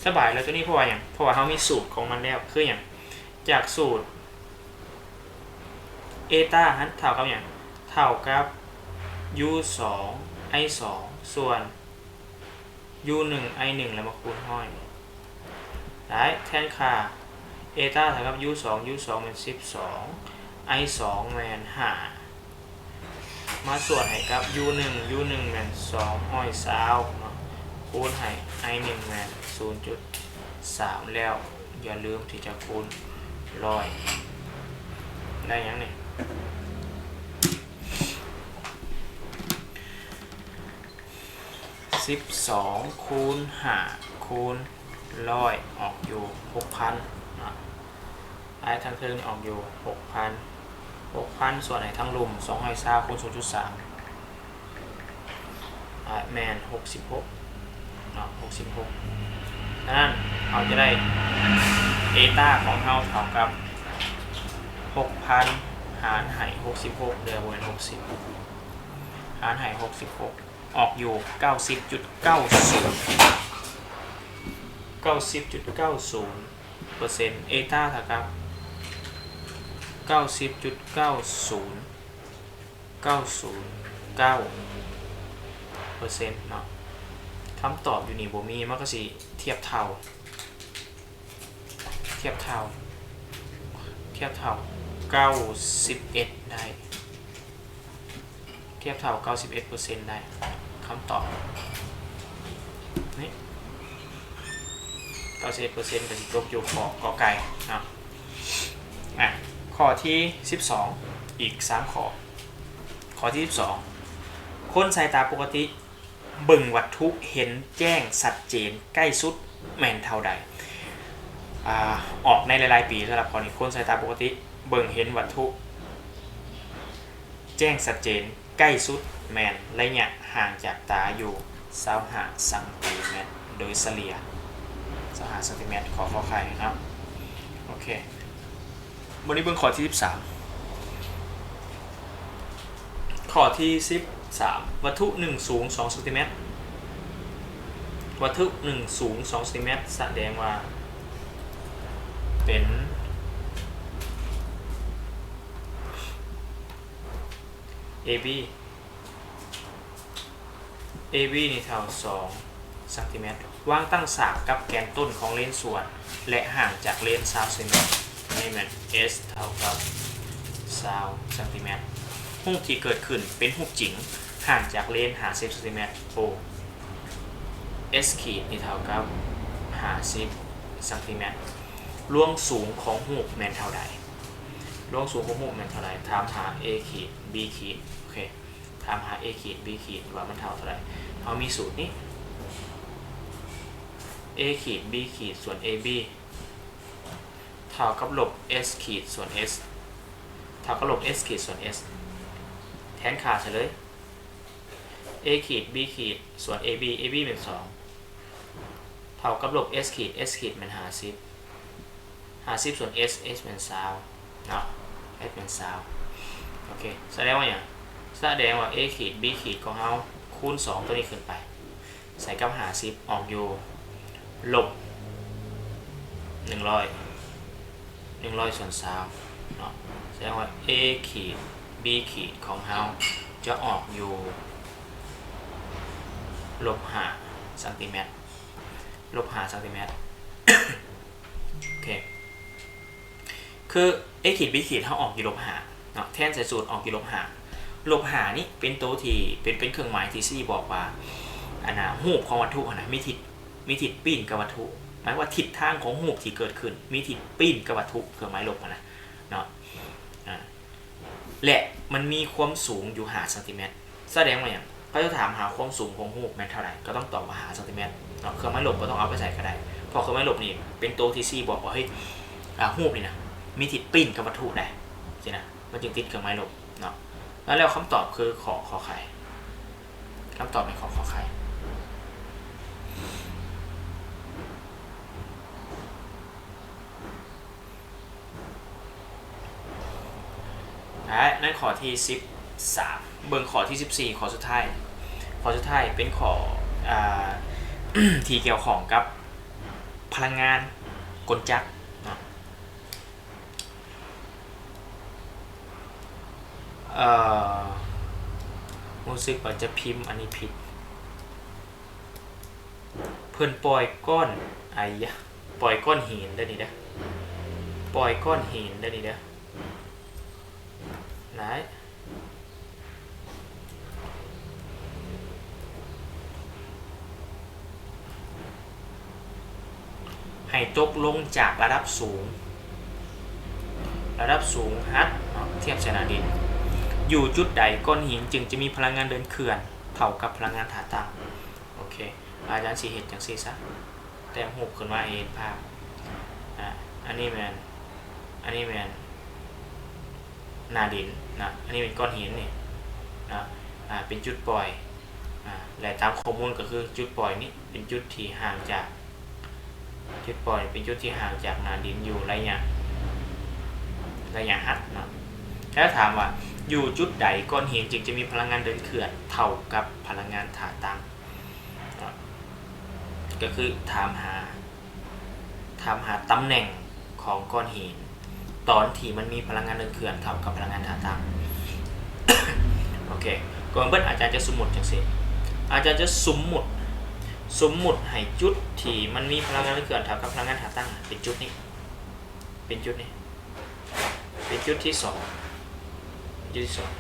ສະບາຍແລ້ວຕົວນີ້ ເພາະວ່າຫຍັງ? ເພາະວ່າເຮົາມີສູດຂອງມັນແລ້ວ ຄືຫຍັງ? ຈາກສູດ ເອຕາຫັ້ນເທົ່າກັບຫຍັງ? ເທົ່າກັບ U ສອງ I ສອງ ສ່ວນ U ໜຶ່ງ I ໜຶ່ງ ແລ້ວມາຄູນຮ້ອຍ. ໄດ້ ແທນຄ່າ ເອຕາເທົ່າກັບຢູສອງ ຢູສອງແມ່ນສິບສອງ ໄອສອງແມ່ນຫ້າ ມາສ່ວນໃຫ້ກັບຢູໜຶ່ງ ຢູໜຶ່ງແມ່ນສອງຮ້ອຍຊາວເນາະ ຄູນໃຫ້ໄອໜຶ່ງແມ່ນສູນຈຸດສາມ ແລ້ວຢ່າລືມທີ່ຈະຄູນຮ້ອຍ ໄດ້ຫຍັງນີ້? ສິບສອງຄູນຫ້າຄູນຮ້ອຍອອກຢູ່ຫົກພັນເນາະ ໄອທາງເທິງນີ້ອອກຢູ່ຫົກພັນ ຫົກພັນ ສ່ວນໃຫ້ທາງລຸ່ມສອງຮ້ອຍຊາວຄູນສູນຈຸດສາມ ອາ ແມ່ນຫົກສິບຫົກເນາະ ຫົກສິບຫົກ ສະນັ້ນເຮົາຈະໄດ້ເອຕາຂອງເຮົາເທົ່າກັບຫົກພັນຫານໃຫ້ຫົກສິບຫົກ ເດີ ບໍ່ແມ່ນຫົກສິບ ຫານໃຫ້ຫົກສິບຫົກ ອອກຢູ່ເກົ້າສິບຈຸດເກົ້າສູນ ເກົ້າສິບຈຸດເກົ້າສູນເປີເຊັນ ເອຕາເທົ່າກັບເກົ້າສິບຈຸດເກົ້າສູນ ເກົ້າສູນເກົ້າເປີເຊັນເນາະ ຄຳຕອບຢູ່ນີ້ບໍ່ມີ ມັນກໍຊິທຽບເທົ່າ ທຽບເທົ່າ ທຽບເທົ່າເກົ້າສິບເອັດໄດ້ ທຽບເທົ່າເກົ້າສິບເອັດເປີເຊັນໄດ້ ຄຳຕອບນີ້ ເກົ້າສິບເອັດເປີເຊັນ ກໍຊິຕົກຢູ່ຂໍ້ ກໍໄກ່ເນາະ ອາ ຂໍ້ທີສິບສອງ ອີກສາມຂໍ້ ຂໍ້ທີສິບສອງ ຄົນສາຍຕາປົກກະຕິເບິ່ງວັດຖຸເຫັນແຈ້ງຊັດເຈນໃກ້ສຸດແມ່ນເທົ່າໃດ? ອາ ອອກໃນຫຼາຍໆປີ ສຳລັບຂໍ້ນີ້ ຄົນສາຍຕາປົກກະຕິເບິ່ງເຫັນວັດຖຸ ແຈ້ງຊັດເຈນໃກ້ສຸດແມ່ນໄລຍະຫ່າງຈາກຕາຢູ່ຊາວຫ້າຊັງຕີແມັດ ໂດຍສະເລ່ຍຊາວຫ້າຊັງຕີແມັດ ຂໍ ຂໍໄຂ່ເນາະ ໂອເຄ ບັດນີ້ເບິ່ງຂໍ້ທີສິບສາມ ຂໍ້ທີສິບສາມ ວັດຖຸໜຶ່ງສູງສອງຊັງຕີແມັດ ວັດຖຸໜຶ່ງສູງສອງຊັງຕີແມັດ ສະແດງວ່າເປັນ ເອບີ ເອບີນີ້ເທົ່າສອງຊັງຕີແມັດ ວາງຕັ້ງສາກກັບແກນຕົ້ນຂອງເລນສ່ວນ ແລະ ຫ່າງຈາກເລນຊາວຊັງຕີແມັດ ອັນນີ້ແມ່ນ ເອສ ເທົ່າກັບຊາວຊັງຕີແມັດ ຮູບທີ່ເກີດຂຶ້ນເປັນຮູບຈິງ ຫ່າງຈາກເລນຫ້າສິບຊັງຕີແມັດ ໂອ ເອສຂີດນີ້ເທົ່າກັບຫ້າສິບຊັງຕີແມັດ ລວງສູງຂອງຮູບແມ່ນເທົ່າໃດ? ລວງສູງຂອງຮູບແມ່ນເທົ່າໃດ? ຖາມຫາ ເອຂີດ ບີຂີດ ໂອເຄ ຖາມຫາ ເອຂີດ ບີຂີດ ວ່າມັນເທົ່າເທົ່າໃດ? ເຮົາມີສູດນີ້ ເອຂີດ ບີຂີດ ສ່ວນ ເອບີ ເທົ່າກັບລົບ ເອສຂີດ ສ່ວນ ເອສ ເທົ່າກັບລົບ ເອສຂີດ ສ່ວນ ເອສ ແທນຄ່າໃສ່ເລີຍ ເອຂີດ ບີຂີດ ສ່ວນ ເອບີ ເອບີແມ່ນສອງ ເທົ່າກັບລົບ ເອສຂີດ ເອສຂີດແມ່ນຫ້າສິບ ຫ້າສິບ ສ່ວນ ເອສ ເອສແມ່ນຊາວເນາະ ເອສແມ່ນຊາວ ໂອເຄ ສະແດງວ່າຫຍັງ? ສະແດງວ່າ ເອຂີດ ບີຂີດ ຂອງເຮົາຄູນສອງໂຕນີ້ຂຶ້ນໄປ ໃສ່ກັບຫ້າສິບ ອອກຢູ່ລົບໜຶ່ງຮ້ອຍ ໜຶ່ງຮ້ອຍສ່ວນຊາວເນາະ ສະແດງວ່າ ເອຂີດ ບີຂີດ ຂອງເຮົາຈະອອກຢູ່ລົບຫ້າຊັງຕີແມັດ ລົບຫ້າຊັງຕີແມັດ ໂອເຄ ຄື ເອຂີດ ບີຂີດ ເຮົາອອກຢູ່ລົບຫ້າເນາະ ແທນໃສ່ສູດອອກຢູ່ລົບຫ້າ ລົບຫ້ານີ້ເປັນໂຕທີ່ ເປັນ ເປັນເຄື່ອງໝາຍທີ່ຊີ້ບອກວ່າ ອັນນ່າ ຮູບຂອງວັດຖຸຫັ້ນນະ ມີທິດ ມີທິດປີ້ນກັບວັດຖຸ ໝາຍວ່າທິດທາງຂອງຮູບທີ່ເກີດຂຶ້ນ ມີທິດປີ້ນກັບວັດຖຸ ເຄື່ອງໝາຍລົບຫັ້ນນະເນາະ ອາ ແລະ ມັນມີຄວາມສູງຢູ່ຫ້າຊັງຕີແມັດ ສະແດງວ່າຫຍັງ? ເຂົາຈະຖາມຫາຄວາມສູງຂອງຮູບແມ່ນເທົ່າໃດ ກໍຕ້ອງຕອບວ່າຫ້າຊັງຕີແມັດເນາະ ເຄື່ອງໝາຍລົບບໍ່ຕ້ອງເອົາໄປໃສ່ກໍໄດ້ ເພາະເຄື່ອງໝາຍລົບນີ້ເປັນໂຕທີ່ຊີ້ບອກວ່າ ເຮີ້ຍ ອາ ຮູບນີ້ນະ ມີທິດປີ້ນກັບວັດຖຸໃດ ຊີ້ນະ ມັນຈຶ່ງຕິດເຄື່ອງໝາຍລົບເນາະ ແລ້ວ ແລ້ວຄຳຕອບຄື ຂໍ ຂໍໄຂ່ ຄຳຕອບແມ່ນ ຂໍ ຂໍໄຂ່ ແລະ ໃນຂໍ້ທີສິບສາມ ເບິ່ງຂໍ້ທີສິບສີ່ ຂໍ້ສຸດທ້າຍ ຂໍ້ສຸດທ້າຍເປັນຂໍ້ ອາ ທີ່ກ່ຽວຂ້ອງກັບພະລັງງານກົນຈັກເນາະ ເອີ ຮູ້ສຶກວ່າຈະພິມອັນນີ້ຜິດ ເພິ່ນປ່ອຍກ້ອນ ໄອຍະ ປ່ອຍກ້ອນຫີນເດີ້ນີ້ເດີ້ ປ່ອຍກ້ອນຫີນເດີນີ້ເດີ ໄດ້ ໃຫ້ຕົກລົງຈາກລະດັບສູງ ລະດັບສູງຮັດເນາະ ທຽບໃສ່ໜ້າດິນ ຢູ່ຈຸດໃດກ້ອນຫີນຈຶ່ງຈະມີພະລັງງານເດີນເຄື່ອນເທົ່າກັບພະລັງງານທ່າຕັ້ງ? ໂອເຄ ອາຈານຊິເຮັດຈັ່ງຊີ້ຊະ ແຕ້ມຮູບຂຶ້ນມາໃຫ້ເຫັນພາບ ອາ ອັນນີ້ແມ່ນ ອັນນີ້ແມ່ນໜ້າດິນນະ ອັນນີ້ເປັນກ້ອນຫີນນີ້ນະ ອາ ເປັນຈຸດປ່ອຍ ອາ ແລະ ຕາມຂໍ້ມູນກໍຄືຈຸດປ່ອຍນີ້ເປັນຈຸດທີ່ຫ່າງຈາກ ຈຸດປ່ອຍເປັນຈຸດທີ່ຫ່າງຈາກໜ້າດິນຢູ່ໄລຍະ ໄລຍະຮັດເນາະ ແລ້ວຖາມວ່າ ຢູ່ຈຸດໃດກ້ອນຫີນຈຶ່ງຈະມີພະລັງງານເດີນເຄື່ອນເທົ່າກັບພະລັງງານທ່າຕັ້ງ? ເນາະ ກໍຄືຖາມຫາ ຖາມຫາຕຳແໜ່ງຂອງກ້ອນຫີນ ຕອນທີ່ມັນມີພະລັງງານເດີນເຄື່ອນເທົ່າກັບພະລັງງານທ່າຕັ້ງ. ໂອເຄ ກ່ອນອື່ນອາຈານຈະສົມມຸດຈັ່ງຊີ້ ອາຈານຈະສົມມຸດ ສົມມຸດໃຫ້ຈຸດທີ່ມັນມີພະລັງງານເດີນເຄື່ອນເທົ່າກັບພະລັງງານທ່າຕັ້ງເປັນຈຸດນີ້ ເປັນຈຸດນີ້ ເປັນຈຸດທີສອງ ຈຸດທີສອງ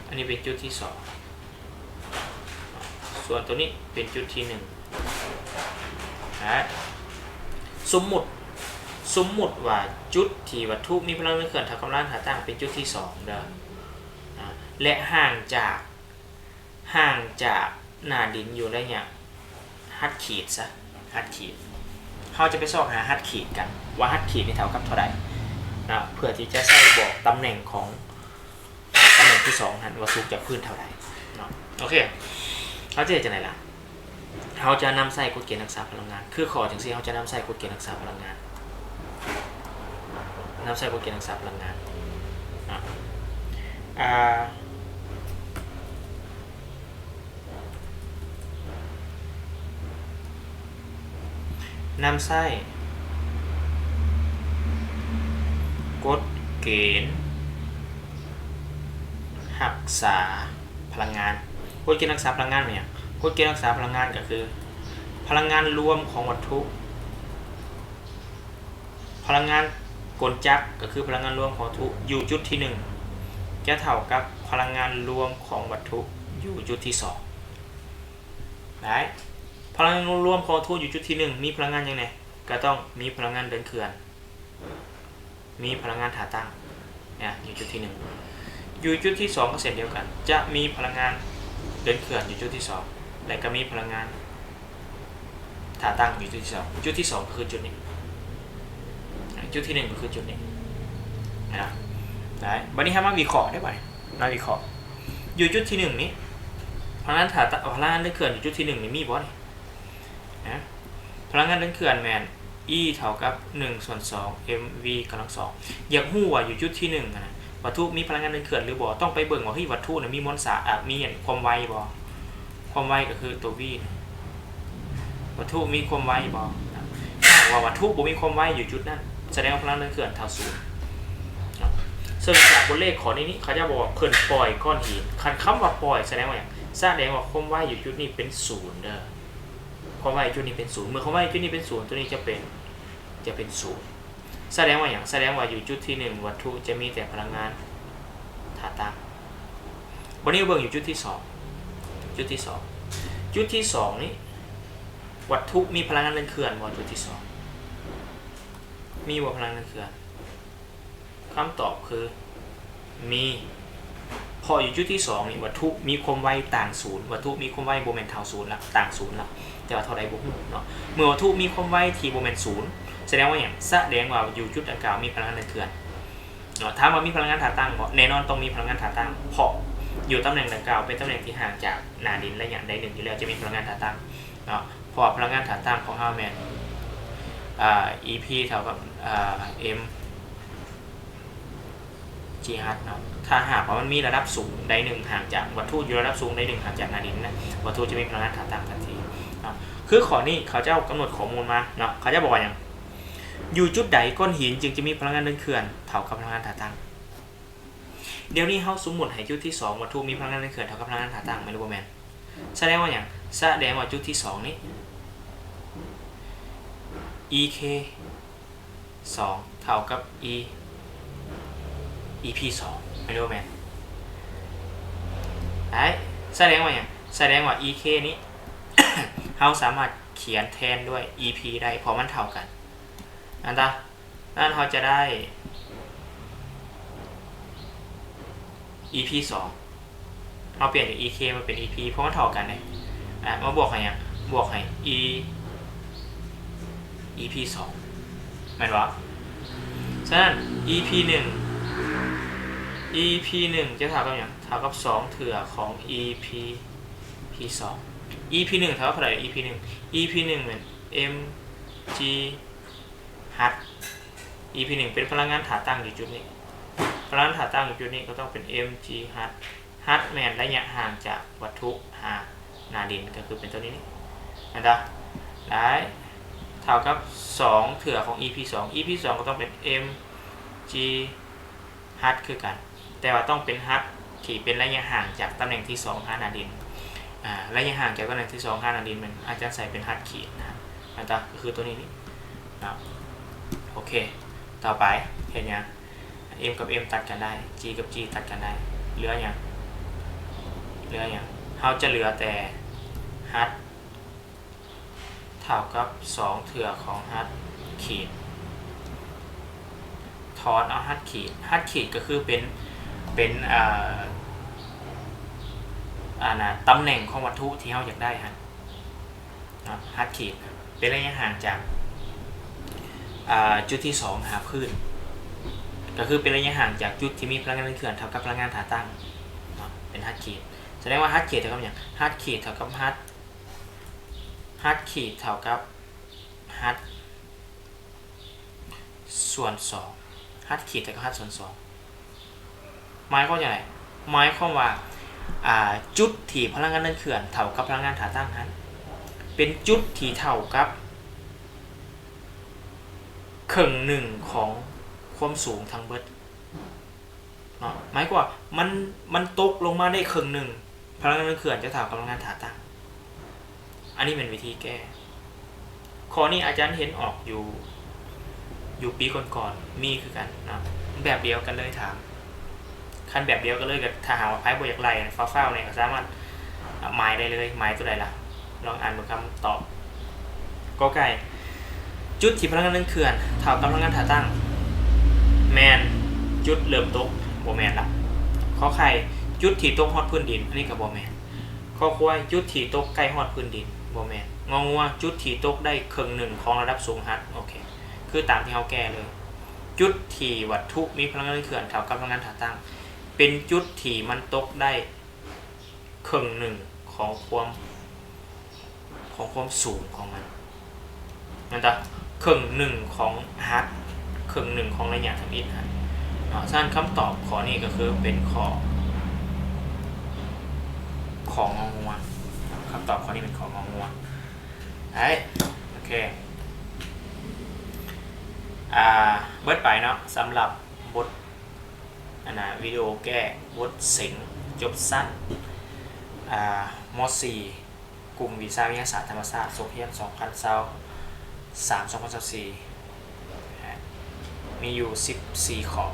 ອັນນີ້ເປັນຈຸດທີສອງ ສ່ວນຕົວນີ້ເປັນຈຸດທີໜຶ່ງ ນະ ສົມມຸດ ສົມມຸດວ່າຈຸດທີ່ວັດຖຸມີພະລັງເດີນເຄື່ອນເທົ່າກັບພະລັງງານທ່າຕັ້ງເປັນຈຸດທີສອງເດີ ອາ ແລະ ຫ່າງຈາກ ຫ່າງຈາກໜ້າດິນຢູ່ໄລຍະ ຫັດຂີດຊະ ຫັດຂີດ ເຮົາຈະໄປຊອກຫາຫັດຂີດກັນ ວ່າຫັດຂີດນີ້ເທົ່າກັບເທົ່າໃດນະ ເພື່ອທີ່ຈະໃຊ້ບອກຕຳແໜ່ງຂອງ ຕຳແໜ່ງທີສອງຫັ້ນວ່າສູງຈາກພື້ນເທົ່າໃດເນາະ. ໂອເຄ ເຮົາຈະເຮັດຈັ່ງໃດລະ? ເຮົາຈະນຳໃຊ້ກົດເກນຮັກສາພະລັງງານ ຄືຂໍ້ຈັ່ງຊີ້ ເຮົາຈະນຳໃຊ້ກົດເກນຮັກສາພະລັງງານ ນຳໃຊ້ກົດເກນຮັກສາພະລັງງານເນາະ ອາ ນຳໃຊ້ກົດເກນຮັກສາພະລັງງານ. ກົດເກນຮັກສາພະລັງງານແມ່ນຫຍັງ? ກົດເກນຮັກສາພະລັງງານກໍຄືພະລັງງານລວມຂອງວັດຖຸ ພະລັງງານກົນຈັກ ກໍຄືພະລັງງານລວມຂອງວັດຖຸຢູ່ຈຸດທີໜຶ່ງ ຈະເທົ່າກັບພະລັງງານລວມຂອງວັດຖຸຢູ່ຈຸດທີສອງ ໄດ້. ພະລັງງານລວມຂອງວັດຖຸຢູ່ຈຸດທີໜຶ່ງ ມີພະລັງງານຫຍັງແດ່? ກໍຕ້ອງມີພະລັງງານເດີນເຄື່ອນ ມີພະລັງງານທ່າຕັ້ງນະ ຢູ່ຈຸດທີໜຶ່ງ. ຢູ່ຈຸດທີສອງກໍເຊັ່ນດຽວກັນ ຈະມີພະລັງງານເດີນເຄື່ອນຢູ່ຈຸດທີສອງ ແລະ ກໍມີພະລັງງານ ທ່າຕັ້ງຢູ່ຈຸດທີສອງ ຈຸດທີສອງກໍຄືຈຸດນີ້ ຈຸດທີໜຶ່ງກໍຄືຈຸດນີ້ນະ ໄດ້. ບັດນີ້ເຮົາມາວິເຄາະເດ້ ບັດນີ້ມາວິເຄາະ ຢູ່ຈຸດທີໜຶ່ງນີ້ ພະລັງງານທ່າຕັ້ງ ພະລັງງານເດີນເຄື່ອນຢູ່ຈຸດທີໜຶ່ງນີ້ມີບໍ່ນີ້ນະ? ພະລັງງານເດີນເຄື່ອນແມ່ນ E ເທົ່າກັບໜຶ່ງສ່ວນສອງ mv ກຳລັງສອງ. ຢາກຮູ້ວ່າຢູ່ຈຸດທີໜຶ່ງຫັ້ນນະ ວັດຖຸມີພະລັງງານເດີນເຄື່ອນຫຼືບໍ່ ຕ້ອງໄປເບິ່ງວ່າ ເຮີ້ຍ ວັດຖຸນະມີມວນສາ ອາ ມີຄວາມໄວບໍ່? ຄວາມໄວກໍຄືຕົວ v ນະ ວັດຖຸມີຄວາມໄວບໍ່? ຖ້າຫາກວ່າວັດຖຸບໍ່ມີຄວາມໄວຢູ່ຈຸດນັ້ນ ສະແດງວ່າພະລັງເດີນເຄື່ອນເທົ່າສູນເນາະ. ເຊິ່ງຈາກບົດເລກຂໍ້ນີ້ນີ້ ເຂົາຈະບອກວ່າເພິ່ນປ່ອຍກ້ອນຫີນ. ຄັນຄຳວ່າປ່ອຍສະແດງວ່າຫຍັງ? ສະແດງວ່າຄວາມໄວຢູ່ຈຸດນີ້ເປັນສູນເດີ. ຄວາມໄວຈຸດນີ້ເປັນສູນ. ເມື່ອຄວາມໄວຈຸດນີ້ເປັນສູນ ຕົວນີ້ຈະເປັນ ຈະເປັນສູນ. ສະແດງວ່າຫຍັງ? ສະແດງວ່າຢູ່ຈຸດທີໜຶ່ງ ວັດຖຸຈະມີແຕ່ພະລັງງານທ່າຕັ້ງ. ບັດນີ້ເບິ່ງຢູ່ຈຸດທີສອງ ຈຸດທີສອງ ຈຸດທີສອງນີ້ ວັດຖຸມີພະລັງງານເດີນເຄື່ອນບໍ່? ຈຸດທີສອງ ມີບໍ່ພະລັງງານເດີນເຄື່ອນ? ຄຳຕອບຄື ມີ. ເພາະຢູ່ຈຸດທີສອງນີ້ ວັດຖຸມີຄວາມໄວຕ່າງສູນ. ວັດຖຸມີຄວາມໄວບໍ່ແມ່ນເທົ່າສູນລະ ຕ່າງສູນລະ ແຕ່ວ່າເທົ່າໃດບໍ່ຮູ້ເນາະ. ເມື່ອວັດຖຸມີຄວາມໄວທີ່ບໍ່ແມ່ນສູນ ສະແດງວ່າຫຍັງ? ສະແດງວ່າຢູ່ຈຸດດັ່ງກ່າວມີພະລັງງານເດີນເຄື່ອນເນາະ. ຖາມວ່າມີພະລັງງານທ່າຕັ້ງບໍ່? ແນ່ນອນຕ້ອງມີພະລັງງານທ່າຕັ້ງ ເພາະຢູ່ຕຳແໜ່ງດັ່ງກ່າວເປັນຕຳແໜ່ງທີ່ຫ່າງຈາກໜ້າດິນໄລຍະໃດໜຶ່ງຢູ່ແລ້ວ ຈະມີພະລັງງານທ່າຕັ້ງເນາະ. ເພາະວ່າພະລັງງານທ່າຕັ້ງຂອງເຮົາແມ່ນ ອາ E P ເທົ່າກັບ ອາ mg ຮັດເນາະ. ຖ້າຫາກວ່າມັນມີລະດັບສູງໃດໜຶ່ງຫ່າງຈາກ ວັດຖຸຢູ່ລະດັບສູງໃດໜຶ່ງຫ່າງຈາກໜ້າດິນນະ ວັດຖຸຈະມີພະລັງງານທ່າຕັ້ງທັນທີເນາະ. ຄືຂໍ້ນີ້ເຂົາເຈົ້າກຳນົດຂໍ້ມູນມາເນາະ ເຂົາເຈົ້າບອກວ່າຫຍັງ? ຢູ່ຈຸດໃດກ້ອນຫີນຈຶ່ງຈະມີພະລັງງານເດີນເຄື່ອນເທົ່າກັບພະລັງງານທ່າຕັ້ງ? ດຽວນີ້ເຮົາສົມມຸດໃຫ້ຈຸດທີສອງ ວັດຖຸມີພະລັງງານເດີນເຄື່ອນເທົ່າກັບພະລັງງານທ່າຕັ້ງ ແມ່ນຫຼືບໍ່ແມ່ນ? ສະແດງວ່າຫຍັງ? ສະແດງວ່າຈຸດທີສອງນີ້ E K ສອງເທົ່າກັບ e e p ສອງ ແມ່ນບໍ່ແມ່ນ? ໄດ້ ສະແດງວ່າຫຍັງ? ສະແດງວ່າ e k ນີ້ ເຮົາສາມາດຂຽນແທນດ້ວຍ e p ໄດ້ ເພາະມັນເທົ່າກັນ ອັນຕາ ນັ້ນເຮົາຈະໄດ້ e p ສອງ ເຮົາປ່ຽນຈາກ e k ມາເປັນ e p ເພາະມັນເທົ່າກັນເດ້ ອາ ມາບວກໃຫ້ຫຍັງ? ບວກໃຫ້ e e p ສອງ ແມ່ນບໍ່? ສະນັ້ນ e p ໜຶ່ງ e p ໜຶ່ງຈະເທົ່າກັບຫຍັງ? ເທົ່າກັບສອງເທື່ອຂອງ e p p ສອງ e p ໜຶ່ງເທົ່າກັບເທົ່າໃດ? e p ໜຶ່ງ e p ໜຶ່ງແມ່ນ m g h e p ໜຶ່ງເປັນພະລັງງານທ່າຕັ້ງຢູ່ຈຸດນີ້ ພະລັງງານທ່າຕັ້ງຢູ່ຈຸດນີ້ກໍຕ້ອງເປັນ m g h e p h ແມ່ນໄລຍະຫ່າງຈາກວັດຖຸຫາໜ້າດິນ ກໍຄືເປັນຕົວນີ້ນີ້ ແມ່ນບໍ່? ໄດ້ ເທົ່າກັບສອງເທື່ອຂອງ e p ສອງ e p ສອງກໍຕ້ອງເປັນ m g h e p ຄືກັນ ແຕ່ວ່າຕ້ອງເປັນ h e p ທີ່ເປັນໄລຍະຫ່າງຈາກຕຳແໜ່ງທີສອງຫາໜ້າດິນ ອາ ໄລຍະຫ່າງຈາກຕຳແໜ່ງທີສອງຫາໜ້າດິນແມ່ນ ອາຈານໃສ່ເປັນ h e p ຂີດນະ ແມ່ນບໍ່? ກໍຄືຕົວນີ້ນີ້ເນາະ ໂອເຄ ຕໍ່ໄປເຮັດຫຍັງ? m ກັບ m ຕັດກັນໄດ້ g ກັບ g ຕັດກັນໄດ້ ເຫຼືອຫຍັງ? ເຫຼືອຫຍັງ? ເຮົາຈະເຫຼືອແຕ່ h e p ເທົ່າກັບສອງເທື່ອຂອງ h e p ຂີດ ຖອນເອົາ h e p ຂີດ h e p ຂີດກໍຄືເປັນ ເປັນ ເອີ ອັນນ່າ ຕຳແໜ່ງຂອງວັດຖຸທີ່ເຮົາຢາກໄດ້ຫັ້ນ ເນາະ h e p ຂີດເປັນໄລຍະຫ່າງຈາກ ອາ ຈຸດທີສອງຫາພື້ນ ກໍຄືເປັນໄລຍະຫ່າງຈາກຈຸດທີ່ມີພະລັງງານເຄື່ອນເທົ່າກັບພະລັງງານທ່າຕັ້ງເນາະ ເປັນ h e p ຂີດ ສະແດງວ່າ h e p ຂີດເທົ່າກັບຫຍັງ? h e p ຂີດເທົ່າກັບ h e p h e p ຂີດເທົ່າກັບ h e p ສ່ວນສອງ h e p ຂີດເທົ່າກັບ h e p ສ່ວນສອງ ໝາຍຄວາມຈັ່ງໃດ? ໝາຍຄວາມວ່າ ອາ ຈຸດທີ່ພະລັງງານເຄື່ອນເທົ່າກັບພະລັງງານທ່າຕັ້ງຫັ້ນ ເປັນຈຸດທີ່ເທົ່າກັບເຄິ່ງໜຶ່ງຂອງຄວາມສູງທັງເບິດເນາະ ໝາຍຄວາມວ່າມັນ ມັນຕົກລົງມາໄດ້ເຄິ່ງໜຶ່ງ ພະລັງງານເຄື່ອນຈະເທົ່າກັບພະລັງງານທ່າຕັ້ງ. ອັນນີ້ແມ່ນວິທີແກ້. ຂໍ້ນີ້ອາຈານເຫັນອອກຢູ່ ຢູ່ປີກ່ອນໆ ມີຄືກັນເນາະ ແບບດຽວກັນເລີຍຖາມ. ຄັນແບບດຽວກັນເລີຍ ກໍຖ້າຫາກວ່າໃຜບໍ່ຢາກໄລ່ຟ້າວໆ ນີ້ ກໍສາມາດໝາຍໄດ້ເລີຍ. ໝາຍຕົວໃດລະ? ລອງອ່ານເບິ່ງຄຳຕອບ. ກ.ໄກ່ ຈຸດທີ່ພະລັງງານເຄື່ອນເທົ່າກັບພະລັງງານທ່າຕັ້ງ ແມ່ນຈຸດເລີ່ມຕົກ? ບໍ່ແມ່ນລະ. ຂໍໄຂ່ ຈຸດທີ່ຕົກຮອດພື້ນດິນ? ອັນນີ້ກໍບໍ່ແມ່ນ. ຂໍຄວາຍ ຈຸດທີ່ຕົກໃກ້ຮອດພື້ນດິນ? ບໍ່ແມ່ນ. ງໍງົວ ຈຸດທີ່ຕົກໄດ້ເຄິ່ງໜຶ່ງຂອງລະດັບສູງຫັດ. ໂອເຄ ຄືຕາມທີ່ເຮົາແກ້ເລີຍ. ຈຸດທີ່ວັດຖຸມີພະລັງງານເຄື່ອນເທົ່າກັບພະລັງງານທ່າຕັ້ງ ເປັນຈຸດທີ່ມັນຕົກໄດ້ເຄິ່ງໜຶ່ງຂອງຄວາມ ຂອງຄວາມສູງຂອງມັນ ແມ່ນຕາ ເຄິ່ງໜຶ່ງຂອງຫັດ ເຄິ່ງໜຶ່ງຂອງໄລຍະທຳອິດຫັ້ນເນາະ. ສະນັ້ນຄຳຕອບຂໍ້ນີ້ກໍຄືເປັນຂໍ້ ຂໍ້ ງ.ງົວ. ຄຳຕອບຂໍ້ນີ້ເປັນຂໍ້ ງ.ງົວ. ໄດ້ ໂອເຄ ອ່າ ເບິດໄປເນາະ ສຳລັບບົດ ອັນນ່າ ວິດີໂອແກ້ບົດເສັງຈົບຊັ້ນ ອ່າ ມໍສີ່ ກຸ່ມວິຊາວິທະຍາສາດທຳມະຊາດ ສົກຮຽນສອງພັນຊາວສາມ ສອງພັນຊາວສີ່ ມີຢູ່ສິບສີ່ຂໍ້